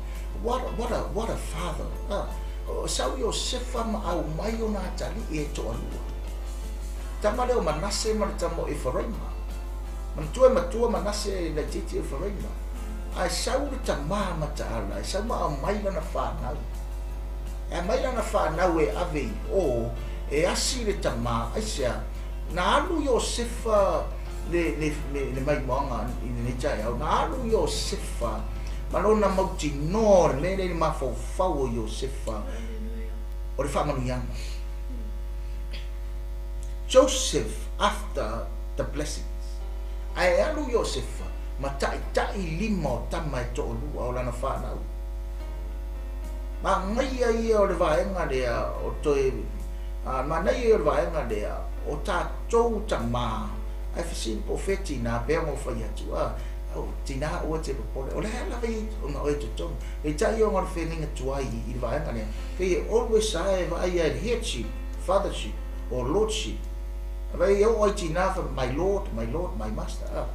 What a, what a, what a father. Ah, sau Iosefa ma aumai ona atalii e toalua. Tama lea o Manase ma le tama o Efaraima. Manatua e matua Manase laitiiti Efaraima. Ae sau le tamā mataala, e sau ma aumai lana whānau. E aumai lana whānau e ave i o, e asi le tamā, aisea, na alu Iosefa le, le, le, le maimoaga i lenei taeao, na alu Iosefa ma lona mautinoa o le mea lea i le mafaufau o Iosefa o le faamanuiaga. Joseph after the blessings. Ae alu Iosefa ma ta'ita'i lima o tama e to'olua o lana whānau. Manaia ia o le vaega lea o toe, manaia ia o le vaega lea o tatou tamā, ae fesili po o fea tinā, pei ona ou fai atu, o tinā aua e te popole, o le a lava ia ona oe i totonu. Peitai ona o le feagaiga tuai i le vaega lea, pei e always lava e vaai lava i le headship, fathership or lordship. Vaai e oo ai tinā fai mai, my lord, my lord, my master.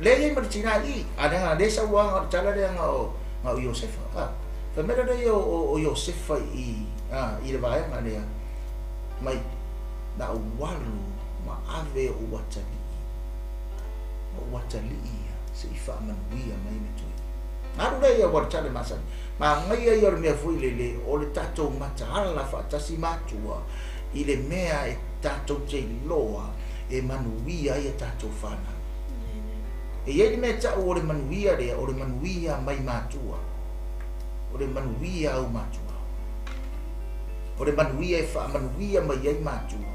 Lea e i ai ma le tinā i i, a leaga lea e sau lava o le tala lea na o, na o Iosefa. Fai mai la lea o Iosefa i, i le vaega lea, mai na ou alu ma ave ou atalii, o ou atalii ia se i faamanuia mai le toeaina. Na alu lea ia ua le tala masani. Manaia ia o le mea foi lele o le tatou mataala faatasi matua i le mea e tatou te iloa e manuia ai a tatou whanau. E i ai le mea ta'u o le manuia lea, o le manuia mai matua, o le manuia au matua. O le manuia e faamanuia mai ai matua,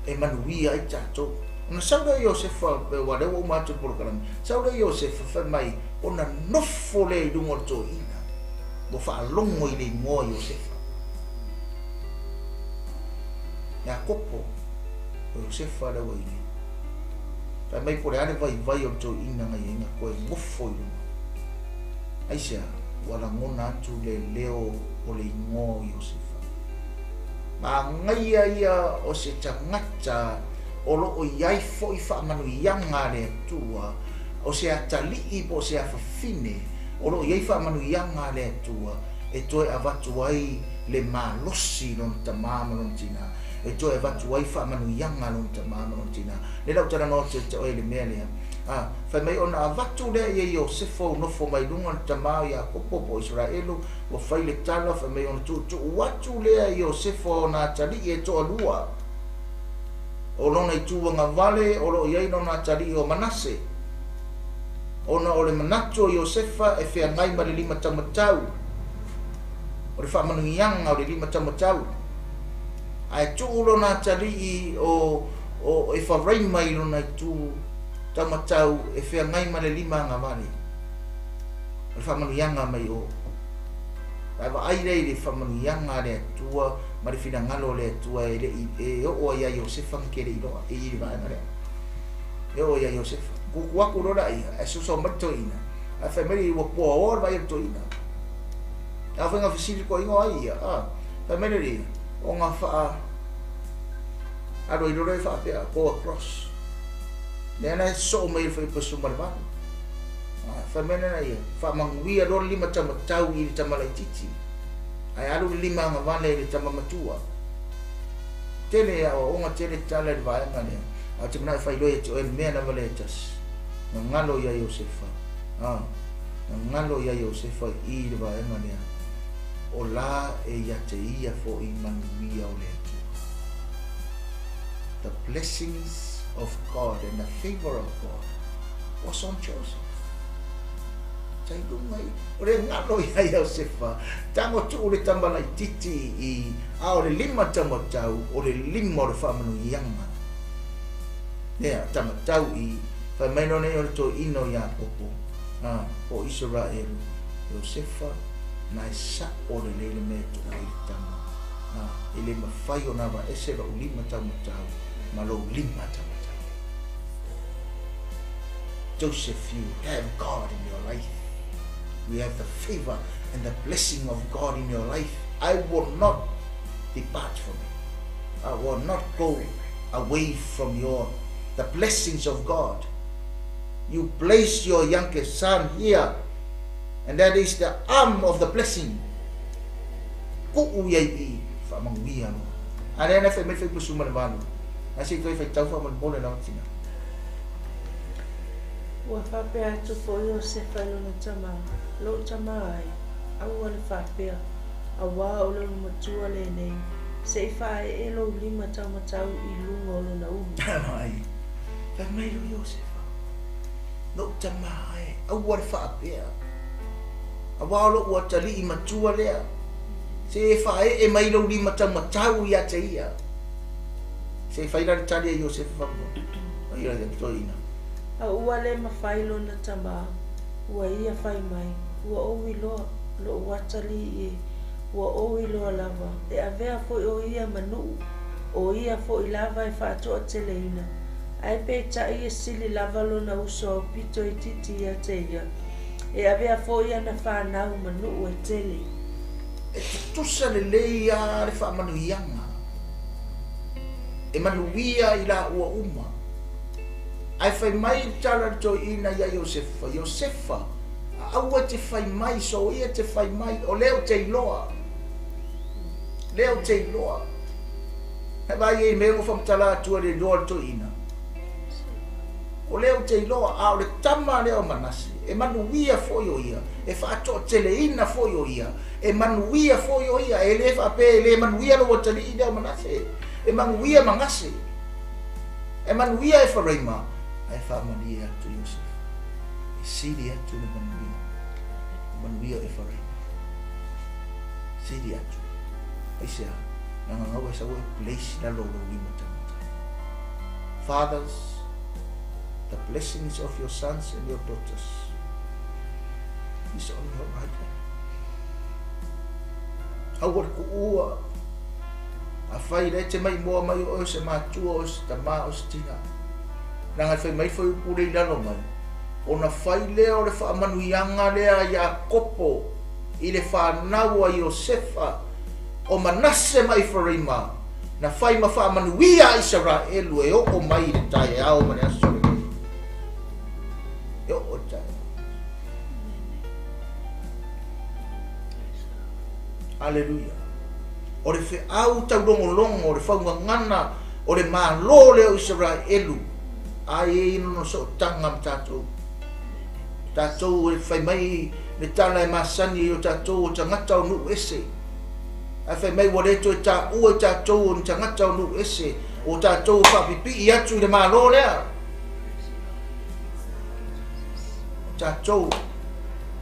e manuia ai tatou. Ona sau lea o Iosefa, aua o lea ua uma atu le polokalame, sau lea o Iosefa fai mai, ona nofo lea i luga o le toeaina, ua faalogo i le igoa o Iosefa. Iakopo, o Iosefa lea ua i ai. Fai mai po o le a le vaivai o le toeaina na i ai na toe nofo i luga. Aisea? Ua lagona atu le leo o le igoa o Iosefa. Manaia ia o se tagata o lo o i ai foi faamanuiaga a le Atua, o se atalii po o se afafine o lo o i ai faamanuiaga a le Atua e toe avatu ai le malosi i lona tamā ma lona tinā, e toe avatu ai faamanuiaga a lona tamā ma lona tinā. Lea la ou talanoa atu ia te oe i le mea lea. A, fai mai ona avatu lea ia Iosefa ua nofo mai luga le tamā o Iakopo po o Isaraelu, ua fai le tala, fai mai ona tuutuu atu lea i Iosefa ona atalii e toalua. O lona itu agavale o lo o i ai lona atalii o Manase. Ona o le manatu o Iosefa e feagai ma le lima taumatau, o le faamanuiaga o le lima taumatau, ae tuu lona atalii o o Efaraima i lona itu taumatau e feagai ma le lima agavale. O le faamanuiaga mai o. Ae vaai lea i le faamanuiaga a le Atua ma le finagalo o le Atua e le i e oo ai ia Iosefa na te le iloa i le vaega lea. E oo ai ia Iosefa. Tutu atu loa laia, ae soso mai le toeaina, ae fai mai ua puaoa le vaai a le toeaina. A fai na fesili le toeaina o ai ia, a, fai mai le ia, ona faa alu ai loa lea faapea, go across. Lea na soo mai e le faiapasu ma le valu. Fai mai lana ia, faamanuia loa le lima taumatau i le tama laitiiti, ae alu le lima agavale i le tama matua. Tele aoaoga, tele tala i le vaega lea, ae ou te manao e faailoa ia te oe le mea lava lea e tasi. Na galo ia Iosefa, a, na galo ia Iosefa i le vaega lea, o la e ia te ia foi manuia o le Atua. The blessings of God and the favor of God was on Joseph. Sa i luga i, o le galo ia Iosefa, tago tuu le tama laitiiti i, a o le lima taumatau, o le lima o le faamanuiaga. Lea, tamatau i, fai mai loa nei o le toeaina o Iakopo, a, o Isaraelu, Iosefa, na e sa'o lelei le mea e tuu ai le tama, a, e le mafai ona avaese lou lima taumatau ma lou lima taumatau. Joseph, you have God in your life. You have the favor and the blessing of God in your life. I will not depart from it. I will not go away from your the blessings of God. You place your youngest son here, and that is the arm of the blessing. Ku'u ia i i, faamanuia loa. A lea na fai mai fai pusu ma le valu. Ae se i toe faitau faamolemole lava tina. Ua faapea atu foi Iosefa i lona tama, Lou tama ai, aua le faapea, auā o le ulumatua lenei, se i faaee lou lima taumatau i luga o lona ulu. Ai, fai mai loa Iosefa, Lou tama ai, aua le faapea, auā o lou atalii matua lea, se e faaee mai lou lima taumatau ia te ia. Se i fai la le tali a Iosefa faamolemole. Ai la le toeaina. A ua le mafai lona tama, ua ia fai mai, Ua ou iloa, lou atalii e, ua ou iloa lava, e avea foi o ia ma nuu, o ia foi lava e faatoateleina, ae peitai e sili lava lona uso aupito itiiti ia te ia, e avea foi ana fanau ma nuu e tele. E tutusa lelei lava le faamanuiaga e manuia i laua uma. Ae fai mai le tala a le toeaina ia Iosefa, Iosefa, aua e te fai mai, soia e te fai mai, o lea ou te iloa, lea ou te iloa. He vaai ai i mea ua faamatala atu e le iloa a le toeaina. O lea ou te iloa, a o le tama lea o Manase, e manuia foi o ia, e faatoateleina foi o ia, e manuia foi o ia, e le faapea e le manuia lou atalii lea o Manase, e manuia Manase, e manuia Efaraima, ae faamalie atu Iosefa, e sili atu le manuia, le manuia o Efaraima, sili atu. Aisea, leaga na ua e sau e place i lalo o lou lima taumatau. Fathers, the blessings of your sons and your daughters is on your right hand. Aua le kuua. Afai lea e te maimoa mai o oe o se matua, o se tama, o se tina. Leaga e fai mai foi upu lea i lalo mai, ona fai lea o le faamanuiaga lea a Iakopo i le fanau a Iosefa, o Manase ma Eferaima, na fai ma faamanuia a Isaraelu e oo mai i le taeao ma le aso lenei. E oo i le taeao. Aleluia. O le feau taulogologo, o le faugagana, o le Malo lea o Isaraelu, a e i ai lona sootaga ma tatou. Tatou e fai mai le tala e masani ai o tatou o tagata o nuu ese. Ae fai mai ua le toe taua i tatou o ni tagata o nuu ese, o tatou e faapipii atu i le Malo lea. O tatou,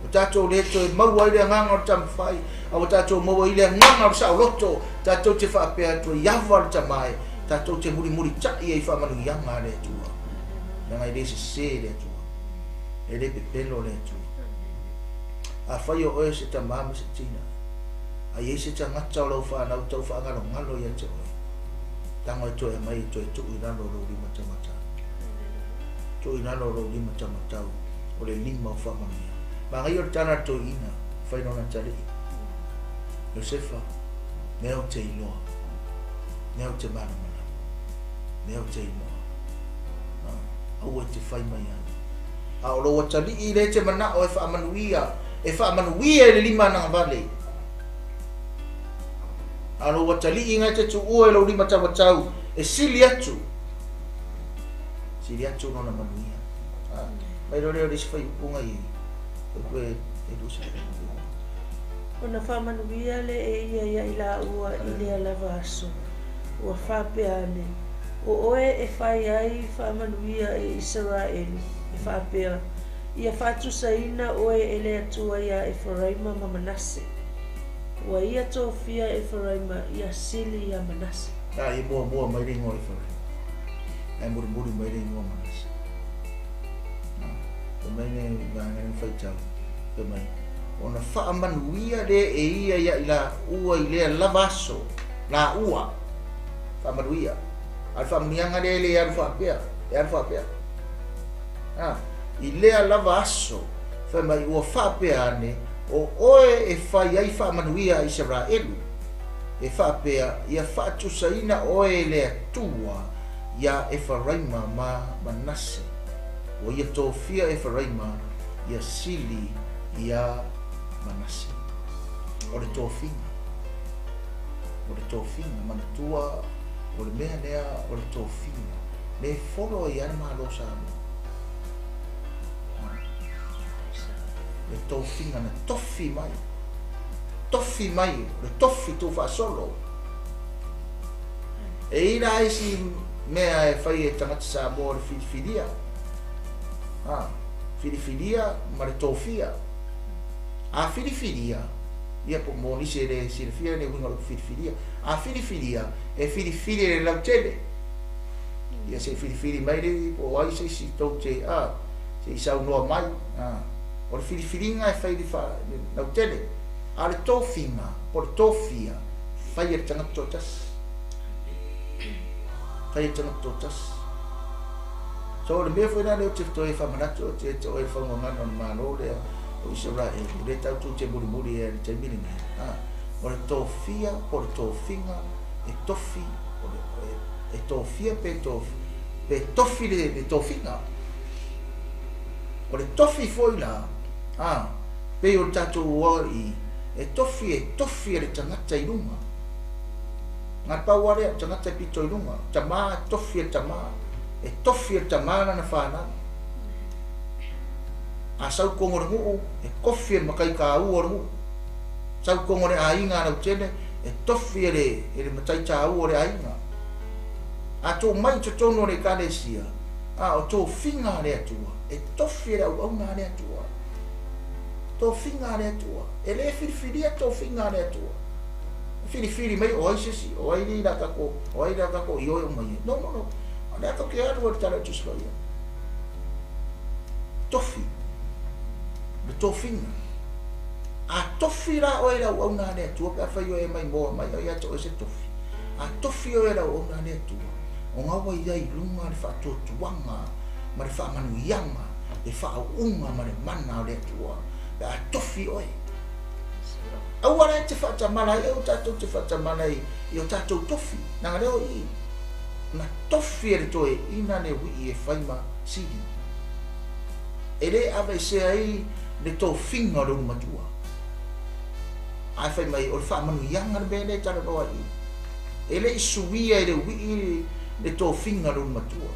o tatou le toe maua ai le agaga o le tamafai, a ua tatou maua ai le agaga o le saoloto, tatou te faapea atu ai, ava le tama e, tatou te mulimulitai ai i faamanuiaga a le Atua. Leaga e le sese le Atua. E le pepelo le Atua. Afai o oe o se tamā ma se tina, a i ai se tagata o lau fanau tau faagalogalo ia te oe, tago e toe aumai e toe tuu i lalo o lou lima taumatau. Tuu i lalo o lou lima taumatau o le lima o faamanuiaga. Manaia o le tala a le toeaina, fai lona atalii, Iosefa, mea ou te iloa, mea ou te malamalama, mea ou te iloa. Aua e te fai mai ai. A o lou atalii lea e te manao e faamanuia, e faamanuia i le lima anagavale. A o lou atalii na e te tuua i lou lima taumatau, e sili atu, sili atu lona manuia. Mai loa lea o le isi faaiupuga i e 20. Ona faamanuia lea e ia ia i laua i lea lava aso, ua faapea ane, O oe e fai ai faamanuia e Isaraelu, e faapea, Ia faatusaina oe e le Atua iā Eferaima ma Manase. Ua ia tofia Eferaima ia sili iā Manase. A ia muamua mai le igoa o Eferaima, ae mulimuli mai le igoa o Manase. Fai mai le vaega lea na faitau, fai mai, Ona faamanuia lea e ia ia i laua i lea lava aso, laua, faamanuia. A o le faamanuiaga lea e le alu faapea, e alu faapea. A, i lea lava aso, fai mai, ua faapea ane, o oe e fai ai faamanuia a Isaraelu, e faapea, ia faatusaina oe e le Atua iā Efaraima ma Manase. Ua ia tofia Efaraima ia sili iā Manase. O le tofiga. O le tofiga. Manatua, o le mea lea o le tofiga. Lea e folo ai lava le Malo o Samoa. Le tofiga na tofi mai. Tofi mai, o le tofi tuufaasolo. E i ai la isi mea e fai e tagata Samoa o le filifilia. Ha, filifilia ma le tofia. A filifilia, ia po mo nisi e le silafia le uiga o le upu filifilia. A filifilia, e filifili e le lautele. Ia se i filifili mai le po o ai se isi tou te, a, se i saunoa mai. A, o le filifiliga e fai i le, fa, le lautele. A o le tofiga, po o le tofia, fai e le tagata toatasi. Fai e le tagata toatasi. So o le mea foi la lea ou te toe faamanatu atu ia te oe le faugagana o le Malo lea o Isaraelu, lea tatou te mulimuli ai i le taimi lenei, a, o le tofia po o le tofiga e tofi, o le, e tofia pe tofi, pe tofi le, le tofiga. O le tofi foi la, a, pei o le tatou ORE, e tofi, e tofi e le tagata i luga. Na pau lava lea o le tagata e pito i luga, tama e tofi e le tama, e tofi e le tama lana fanau. A sau kogo le nuu, e tofi e le matai taua o le nuu. Sau kogo le aiga a lautele, e tofi e le, e le matai taua o le aiga. A tuu mai i totonu o le Ekalesia, a o tofiga a le Atua, e tofi e le auauna a le Atua. Tofiga a le Atua. E le filifilia tofiga a le Atua. Filifili mai o ai se isi, o ai le a tatou, o ai le a tatou ioe uma i ai. No, no, no. O lea tatou te alu ai i le Tala o le Tusi Paia. Tofi. Le tofiga. A tofi la oe i le auauna a le Atua pe afai oe e maimoa mai ai ia te oe se tofi. A tofi oe e le auauna a le Atua, o ga ua i ai i luga le faatuatuaga ma le faamanuiaga, le faauuga ma le mana o le Atua pe a tofi oe. Aua la e te faatamala ai, aua tatou te faatamala i, i o tatou tofi. Leaga lea o i, na tofi e le toeaina le uii e fai ma sili. E le aveesea ai le tofiga o le ulumatua. Ae fai mai, o le faamanuiaga le mea lea e talanoa ai i. E le i suia e le uii le tofiga o le ulumatua,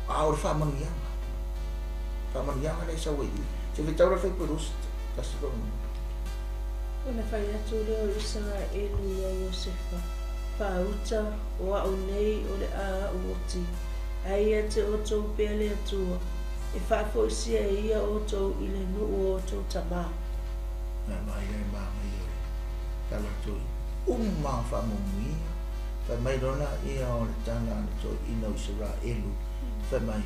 a o le faamanuiaga. Faamanuiaga lea e sau ai i. Se fetau la le Faipuelusi, tasi faamanuiaga. Ona fai atu lea o Isaraelu iā Iosefa, Faauta, o a'u nei o le a a'u oti, ae ia te outou pea le Atua, e faafoisia e ia outou i le nuu o outou tamā. Nā mai ai manaia o le tala a Toeaina. Uma faamuamuia, fai mai lona ia o le tala a le Toeaina o Isaraelu, fai mai,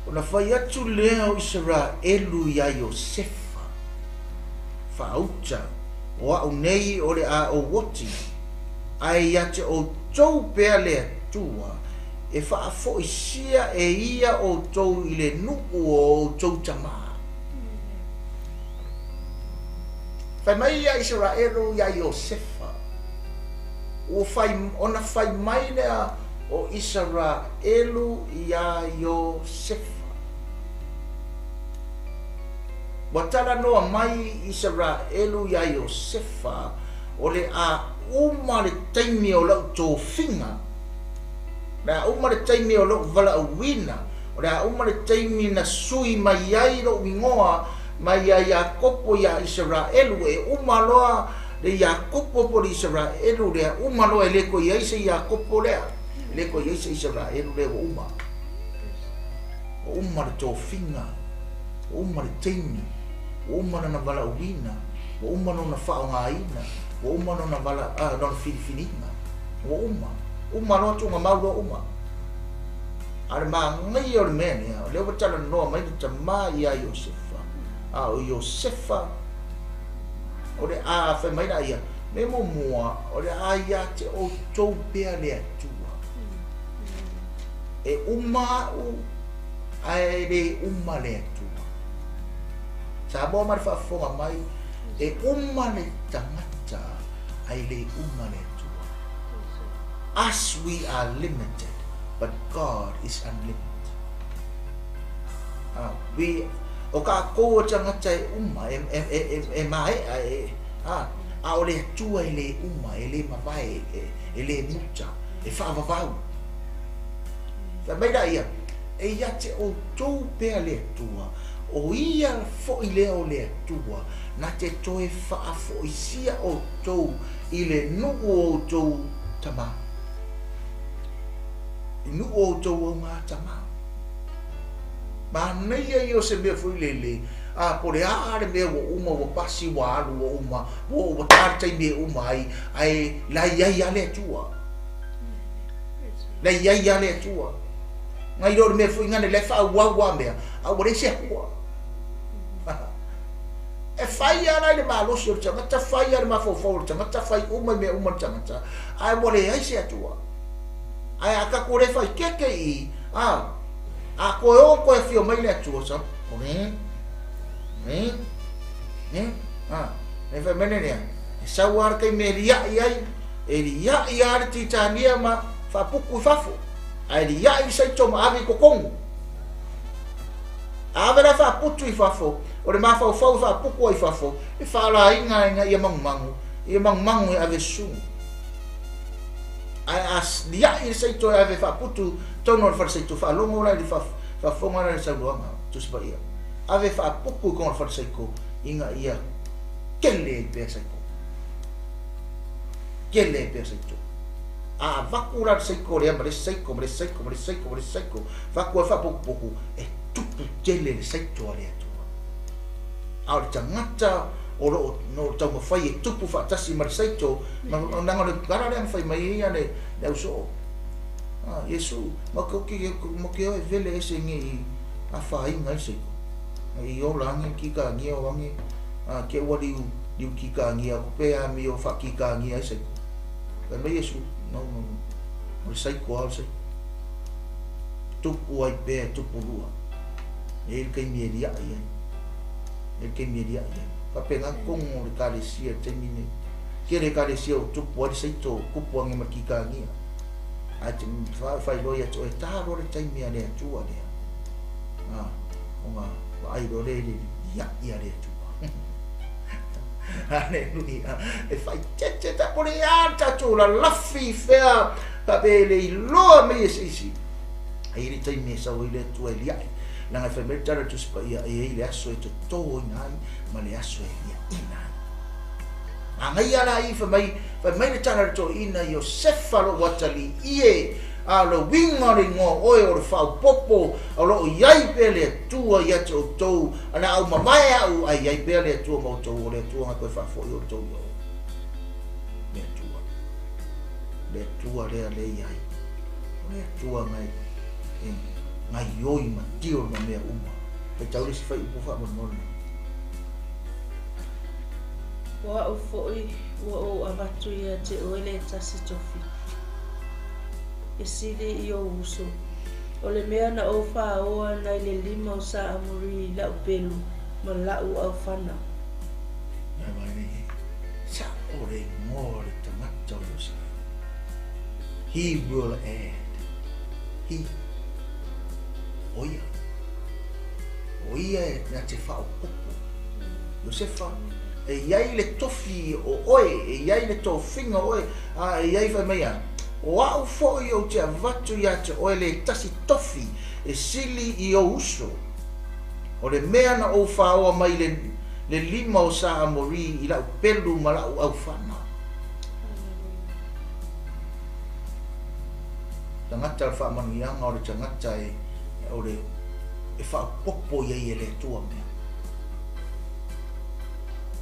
Ona fai atu lea o Isaraelu iā Iosefa, Faauta, o a'u nei o le a ou oti, ae ia te outou pea le Atua, e faafoisia e ia outou i le nuu o outou tamā. Fai mai ia Isaraelu iā Iosefa, ua fai, ona fai mai lea o Isaraelu iā Iosefa. Ua talanoa mai Isaraelu iā Iosefa, o le a uma le taimi o la'u tofiga, o le a uma le taimi o lo'u valaauina, o le a uma le taimi na sui mai ai lo'u igoa mai iā Iakopo iā Isaraelu, e uma loa le Iakopo po o le Isaraelu lea, uma loa e le toe i ai se Iakopo lea, e le toe i ai se Isaraelu lea, ua uma. Ua uma le tofiga, ua uma le taimi, ua uma lona valaauina, ua uma lona faaaogaina, ua uma lona vala, lona filifiliga, ua uma, uma loa tuugamau loa uma. A o le manaia o le mea lea, o lea ua talanoa mai le tamā iā Iosefa, a o Iosefa, o le a fai mai la ia, me muamua, o le a ia te outou pea le Atua. E uma a'u ae le uma le Atua. Samoa ma le faafofoga mai, e uma le tagata ae le uma le Atua. Us we are limited, but God is unlimited. Ah, we, o kākou o tagata e uma, e, e, e, e, e mae'a, e, ah, a o le Atua e le uma, e le mavae, e, e le muta, e faavavau. Fai mai la ia, e ia te outou pea le Atua, o ia fo'i lea o le Atua, na te toe faafoisia outou i le nuu o outou tamā. I nuu o outou augā tamā. Manaia ia o se mea foi lele, a po o le a le mea ua uma, ua pasi, ua alu, ua uma, ua ua tā le taimi e uma ai, ae la i ai lava le Atua. La i ai lava le Atua. Ngai loa le mea foi ngane la e faaauau lava mea, a ua leai se Atua. E fai lava la i le malosi o le tagata, fai lava le mafaufau o le tagata, fai uma i mea uma le tagata, ae ua leai se Atua. Ae a tatou le fai keke i, a, a toe o toe afio mai le Atua, sa, o ne, ne, a, e fai mai le lea, e sau lava le taimi e lia'i ai, e lia'i lava le titania ma faaputu i fafo, ae lia'i le saito ma ave i totonu. A ave la faaputu i fafo, o le mafaufau e faaputu ai i fafo, e faalaina ina ia manumanu, ia manumanu e ave susu. Ae a lia'i le saito e ave faaputu tonu o le fale saito, faalogo la i le faafofoga la i le saunoaga Tusi Paia. Ave faaputu i kona o le fale saito ina ia kele ai pea saito. Kele ai pea saito. A avatu la le saito lea ma le isi saito ma le isi saito ma le isi saito ma le isi saito, avatu ai faapotupotu, e tupu tele le saito a le Atua. A o le tagata o lo o no taumafai e tupu faatasi ma le saito, ma leaga o le tala lea na fai mai ai ia le le ausoo. A, Iesu, ma ke oki ma ke o e vele ese nge i afaina ai saito. I ola ange kikagia o ange, a ke ua liu liu kikagia ko pe a mi o fa kikagia ai saito. Fai mai Iesu, no no no. O le saito a o le saito. Tupu ai pea e tupu lua. E i le taimi e lia'i ai. E le taimi e lia'i ai. Faapena tonu o le Ekalesia i le taimi nei. Tele Ekalesia ua tupu ai le saito, tupu age ma le kikagia. Ae te faailoa ia te oe, tā loa le taimi a le Atua lea. A, ona vaai loa lea i le lia'i a le Atua. Aleluia. E faaeteete ta, po o le a le tatou lalafi i fea, faapea e le iloa mai e se isi. E i ai le taimi e sau ai le Atua e lia'i, leaga e fai mai le tala a le Tusi Paia, e i ai le aso e totoina ai ma le aso e liaʻina ai. Manaia la i, fai mai, fai mai le tala a le toeaina, Iosefa lou atalii e, a o le uiga o le igoa o oe o le faaopoopo, o lo o i ai pea le Atua ia te outou, a na au mamae a'u, ae i ai pea le Atua ma outou, o le Atua na toe faafoi outou i o. Le Atua. Le Atua lea le i ai. O le Atua na e, e gaioi ma tio ma mea uma. Faitau le isi fuaiupu faamolemole. O a'u foi ua ou avatu ia te oe le tasi tofi, e sili i ou uso, o le mea na ou faoa nai le lima o Sa-Amori i la'u pelu ma la'u aufana. Sa'o le igoa o le tagata o Iosefa. He will add. He. O ia. O ia e na te faaopoopo. Iosefa, e i ai le tofi o oe, e i ai le tofiga o oe, a e i ai fai mai a, o a'u foi ou te avatu ia te oe le tasi tofi e sili i ou uso. O le mea na ou faoa mai le le lima o Sa-Amori i la'u pelu ma la'u aufana. Tagata o le faamanuiaga o le tagata e o le e faaopoopo i ai e le Atua mea.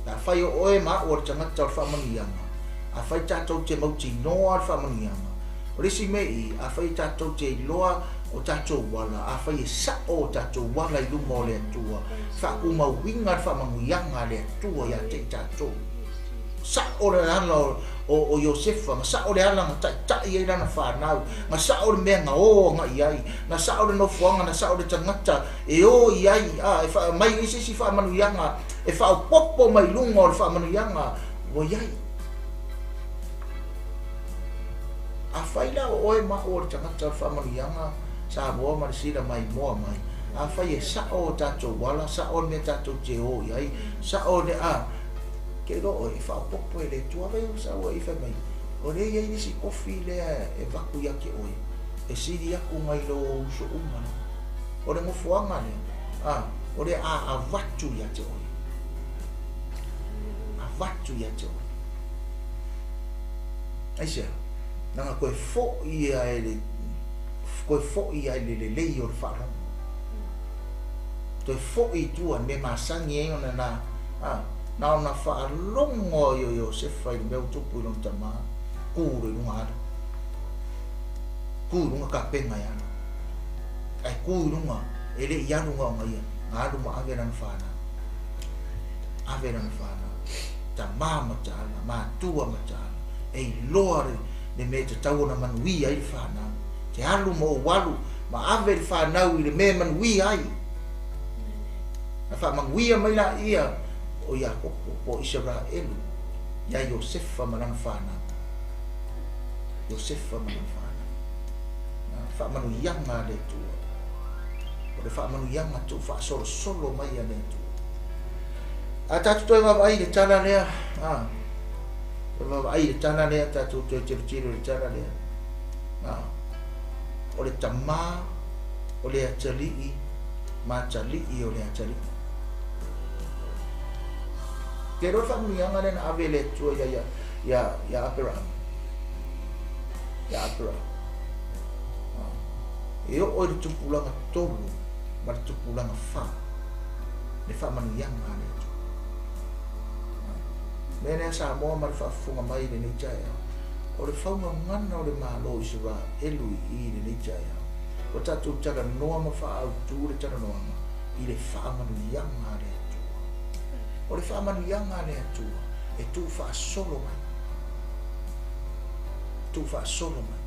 Pe afai o oe ma a'u o le tagata o le faamanuiaga, afai tatou te mautinoa le faamanuiaga, o le isi mea i, afai tatou te iloa o tatou ala, afai e sa'o o tatou ala i luma o le Atua, faatumauina le faamanuiaga a le Atua ia te i tatou. Sa'o le ala o Iosefa, na sa'o le ala na ta'ita'i ai lana fanau, na sa'o le mea na o aga'i ai, na sa'o le nofoaga, na sa'o le tagata e o i ai, a e fa'amai ai se isi faamanuiaga e faaopoopo mai luga o le faamanuiaga ua i ai. Afai la o oe ma a'u o le tagata o le faamanuiaga, Samoa ma le sila maimoa mai, afai e sa'o o tatou ala, sa'o le mea tatou te o i ai, sa'o le a, ke iloa oe e faaopoopo e le Atua. Afai o sau ai fai mai, o lea e i ai le isi tofi lea e avatu ia te oe, e sili atu nai lo uso uma lava. O le nofoaga lea, a, o le a avatu ia te oe. Avatu ia te oe. Aisea? Leaga toe fo'i ia e le, toe fo'i ia i le lelei o le faalogo. Toe fo'i i tua i le mea masani ai ona na, a, na ona faalogo ai o Iosefa i le mea ua tupu i lona tama, ku loa i luga alu. Ku i luga kapena e alu. Ae ku i luga, e le i alu na ona ia, na alu ma ave lana fanau. Ave lana fanau. Tama mataala, matua mataala, e iloa le, le mea e tatau ona manuia ai le fanau. Te alu ma ou alu, ma ave le fanau i le mea e manuia ai. Na faamanuia mai laia o Iakopo po o Isaraelu iā Iosefa ma lana fanau. Iosefa ma lana fanau. Na faamanuiaga a le Atua. O le faamanuiaga tuufaasolosolo mai a le Atua. A tatou toe vaavaai i le tala lea, a, toe vaavaai i le tala lea, tatou toe tilotilo i le tala lea. A, o le tamā o le atalii ma atalii o le atalii. Te iloa le faamanuiaga lea na ave e le Atua ia ia ia ia Aperahama. Ia Aperahama. E oo i le tupulaga tolu ma le tupulaga fa le faamanuiaga a le Atua. Mea lea Samoa ma le faafofoga mai i lenei taeao, o le faugagana o le Malo o Isaraelu i i lenei taeao, ua tatou talanoa ma faaautu le talanoaga i le faamanuiaga a le Atua. O le faamanuiaga a le Atua e tuufaasolo mai, tuufaasolo mai.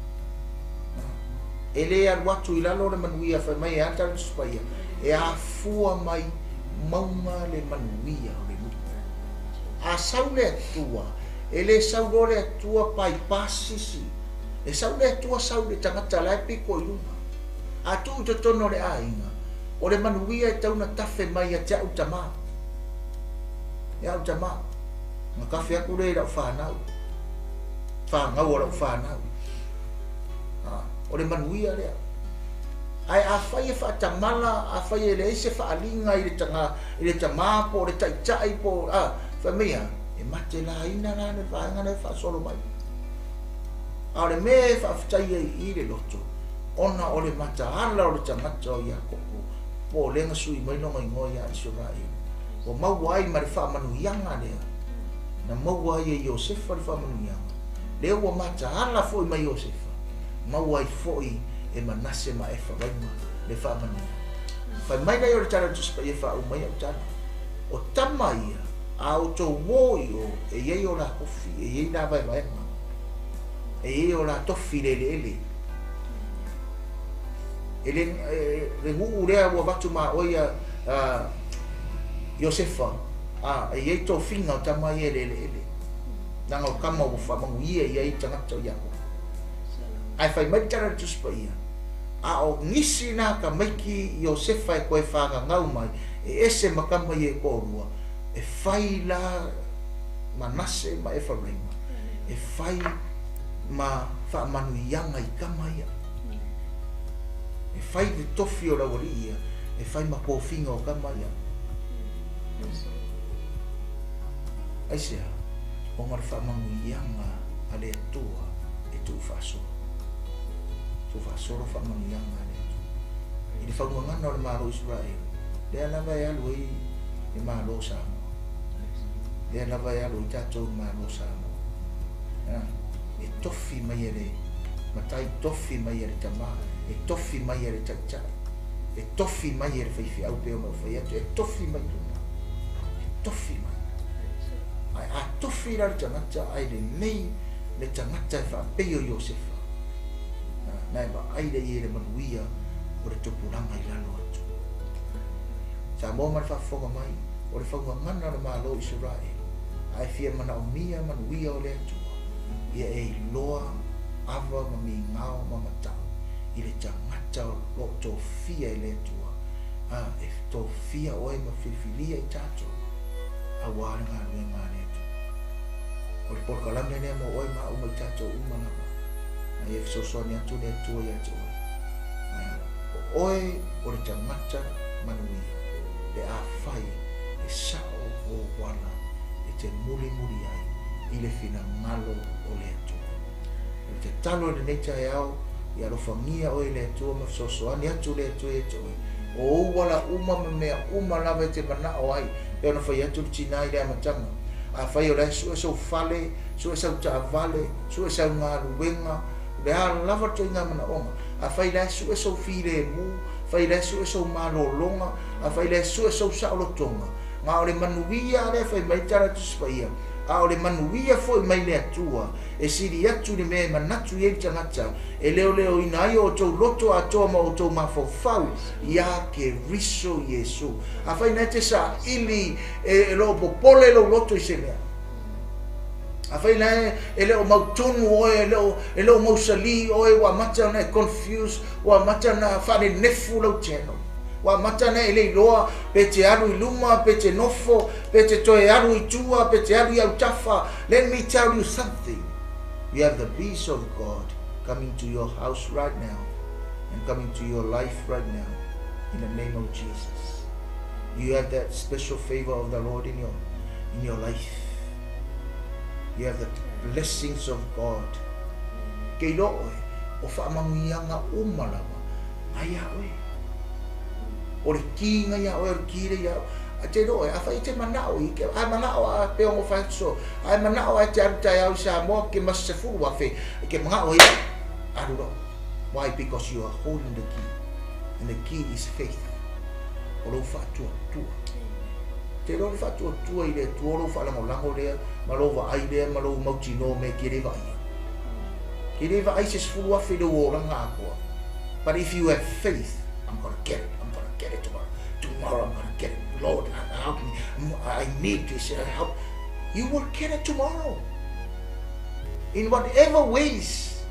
E le alu atu i lalo le manuia fai mai e a tala Tusi Paia, e afua mai mauga le manuia o le nuu. A sau le Atua, e le sau loa le Atua bypass sisi. E sau le Atua sau i le tagata la e pito i luga. A tuu i totonu o le aiga, o le manuia e tau na tafe mai ia te a'u tamā. E a'u tamā, na tafe atu lea i la'u fanau, fanau a la'u fanau. A, o le manuia lea. Ae afai e faatamala, afai e leai se faaaliga i le taga, i le tamā po o le taitai po o, a, fai mai a, e matelaina la le vaega lea e faasolo mai. A o le mea e faafetai ai i le loto, ona o le mataala o le tagata o Iakopo, po o lea na sui mai lona igoa ia Isaraelu, ua maua ai ma le faamanuiaga lea, na maua ai e Iosefa le faamanuiaga, lea ua mataala foi ma Iosefa, maua ai foi e Manase ma Efaraima le faamanuiaga. Fai mai lea o le tala o le Tusi Paia e faauma ai au tala, o tama ia, A outou o i o, e iai o la tofi, e iai la vaevaega, e iai o la tofi i le eleele. E le, le nuu lea ua avatu ma oe ia Iosefa, a, e iai tofiga o tama ia i le eleele. Leaga o tama ua faamanuia i ai tagata o Iakopo. Ae fai mai le tala a le Tusi Paia, a o nisi na tamaiti Iosefa e toe fagagau mai, e ese ma tama ia e toalua, e fai la Manase ma Efaraima, e fai ma faamanuiaga i tama ia. E fai le tofi o le aualii ia, e fai ma tofiga o tama ia. Aisea? Ona o le faamanuiaga a le Atua e tuufaasolo. Tuufaasolo faamanuiaga a le Atua. I le faugagana o le Malo o Isaraelu, lea lava e alu ai le Malo o Samoa. Lea lava e alu ai tatou i le Malo o Samoa. E tofi mai e le matai, tofi mai e le tama, e tofi mai e le taitai, e tofi mai e le faifeau pei ona ou fai atu, e tofi mai luna. E tofi mai. Ae a tofi la le tagata ae lenei le tagata e faapei o Iosefa, na e vaai lea i ai le manuia o le tupulaga i lalo atu. Samoa ma le faafofoga mai, o le faugagana o le Malo o Isaraelu, a e fia manaomia manuia o le Atua, ia e iloa ava ma migao ma matau i le tagata o lo o tofia e le Atua, a e tofia oe ma filifilia i tatou aua le galuega a le Atua. O le polokalame lea mo oe ma au ma i tatou uma lava, a ia fesoasoani atu le Atua ia te oe. O oe o le tagata manuia, pe afai e sao ou ala e te mulimuli ai i le finagalo o le Atua. O le tatalo i lenei taeao, ia alofagia oe e le Atua ma fesoasoani atu le Atua ia te oe. O ou ala uma ma mea uma lava e te manao ai, pei ona fai atu le tina i le amataga. Afai o la e sue sou fale, sue sau taavale, sue sau galuega, o le a lava le ituaiga manaoga, afai la e sue sou filemu, afai la e sue sou malologa, afai la e sue sou saolotoga, na o le manuia lea e fai mai le Tala Tusi Paia, a o le manuia foi mai le Atua, e sili atu i le mea e manatu i ai le tagata, e leoleoina ai o outou loto atoa ma outou mafaufau iā Keriso Iesu. Afai na e te saili e lo o popole lou loto i se mea, afai la e le o mautonu oe, e le o mausalī oe, ua amata ona e confuse, ua amata ona faanenefu lau channel, ua amata ona e le iloa pe te alu i luma, pe te nofo, pe te toe alu i tua, pe te alu i autafa. Let me tell you something. You have the peace of God coming to your house right now and coming to your life right now in the name of Jesus. You have that special favor of the Lord in your life. You have the blessings of God. Ke iloa oe, o faamanuiaga uma lava ai a oe. O le kiga ia oe, o le ki le ia oe. A te iloa oe, afai e te manao i ke, a manao a pe ono fai atu so, a e manao a e te alu taeao i Samoa ke ma se 10,000, ke manao ia, alu loa. Why? Because you are holding the key. And the key is faith. O lou faatuatua. Te iloa le faatuatua i le Atua, o lou faalagolago lea, ma lou vaai lea, ma lou mautinoa mea e ke le vaaia. Ke le vaai se 10,000 i lou olaga atoa. But if you have faith, I'm gonna get it, I'm gonna get it tomorrow. Tomorrow I'm gonna get it. Lord, help me. I need this. Help. You will get it tomorrow. In whatever ways.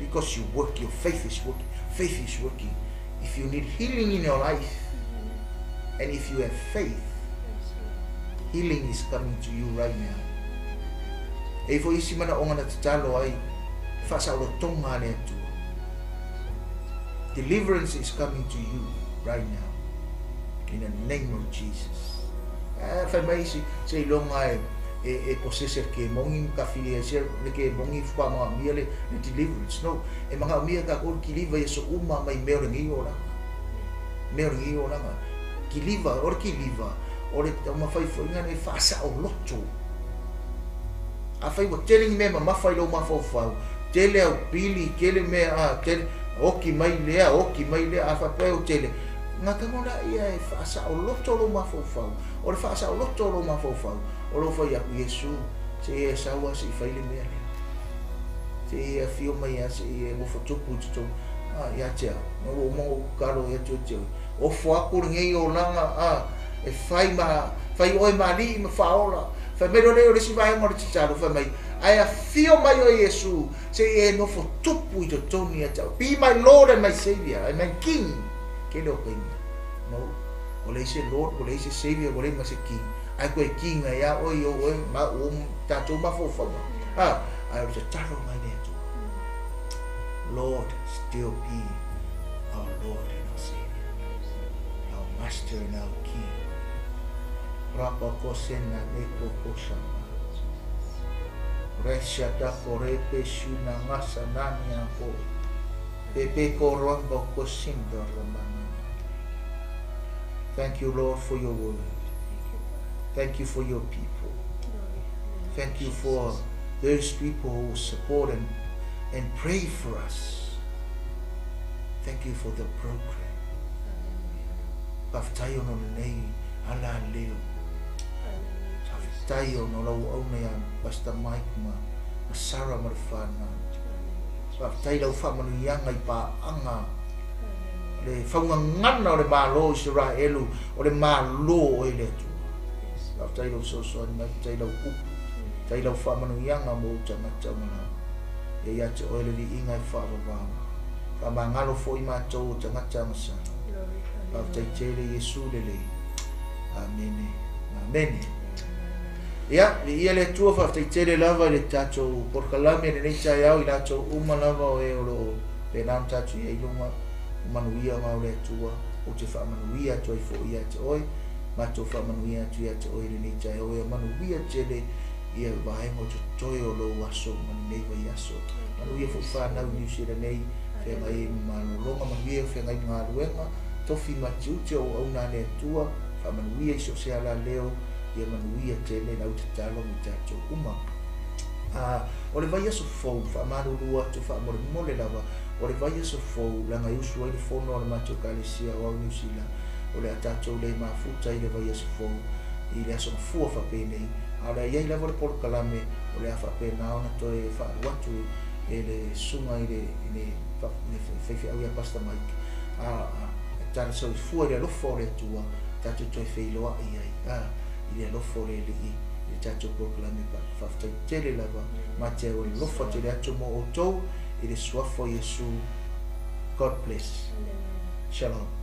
Because you work, your faith is working. Faith is working. If you need healing in your life, and if you have faith, healing is coming to you right now. E ifo isi manaoga na tatalo ai, faasaolotoga a le Atua. Deliverance is coming to you right now. In the name of Jesus. Fai mai isi, se iloga e posese le kemongi ma kafili ai sia le kemongi whakamanaomia le deliverance. No, e manaomia tatou le kiliva i aso uma mai mea o lenei olaga. Mea o lenei olaga. Kiliva, o le kiliva, o le mawhaiwhainga nei whaasaoloto. Afai ua tele ni mea mamafa i lou mafaufau, tele au pili, tele mea, a, tele, oki mai lea, oki mai lea, a faapea o tele. Ngā tango la ia e whaasaoloto lou mafaufau, O le faasaoloto o lou mafaufau, o lou fai atu, Iesu, se i e sau lava se i fai le mea lea. Se i e afio mai lava se i e nofo tupu i totonu. A, ia te au, ina ua uma ona ou tatalo ia te oe, ofo atu lenei olaga, a, e fai ma, fai oe ma alii ma faaola. Fai mai loa lea o le isi vaega o le tatalo, fai mai, ae afio mai oe Iesu, se i e nofo tupu i totonu ia te au. Be my Lord and my Savior and my King. Tele o taimi. No. Ua leai se Lord, ua leai se Savior, ua leai ma se King. Ae toe King ai lava oe i ou oe, ma o tatou mafaufauga. A, ae o le tatalo mai le Atua. Lord, still be our Lord and our Savior, our Master and our King. Rapa ko sena ne ko ko sama. Resha da ko re pe shuna ngasa nani a ko. Pepe ko rombo ko sindo romana. Thank you, Lord, for your word. Thank you for your people. Thank you for those people who support and pray for us. Thank you for the program. Faafetai ona o lenei ala leo. Faafetai ona o lau auauna ia Pastor Mike ma Sarah ma le whanau. Faafetai lau faamanuiaga i paaga le faugagana o le Malo o Isaraelu, o le Malo o oe le Atua. Faafetai lou fesoasoani mai, faafetai lau upu, faafetai lau faamanuiaga mo ou tagata o malama. Ia ia te oe le viiga e faavavau. Faamagalo foi matou o tagata agasala. Faafetai tele Iesu lelei. Amene. Amene. Ia, viia le Atua, faafetai tele lava i le tatou polokalame i lenei taeao i latou uma lava o e o lo o pena ona tatou i ai i luga o manuia o le Atua, ou te faamanuia atu ai foi ia te oe, matou faamanuia atu ia te oe i lenei taeao, ia manuia tele ia vaega o totoe o lou aso ma lenei vaiaso. Manuia foi whanau i New Zealand nei, whengai ma malologa, manuia whengai ma galuega, tofi ma tiute o auauna a le Atua, faamanuia i so o se alaleo, ia manuia tele lau tatalo mo tatou uma. A, o le vaiaso fou, faamalulu atu faamolemole lava, o le vaiaso fou, leaga e usu ai le fono a le matou ekalesia o au Niu Sila, o le a tatou le mafuta i le vaiaso fou, i le aso gafua faapenei, a o le a i ai lava le polokalame, o le a faapena ona toe faalu atu e le susuga i le, i le, le faifeau ia Pastor Mike, a, a tala soifua i le alofa o le Atua, tatou toe feiloai ai, a, i le alofa o le Alii, i le tatou polokalame faafetai tele lava, ma te alofa tele atu mo outou, i le suafa o Iesu. God bless. Shalom.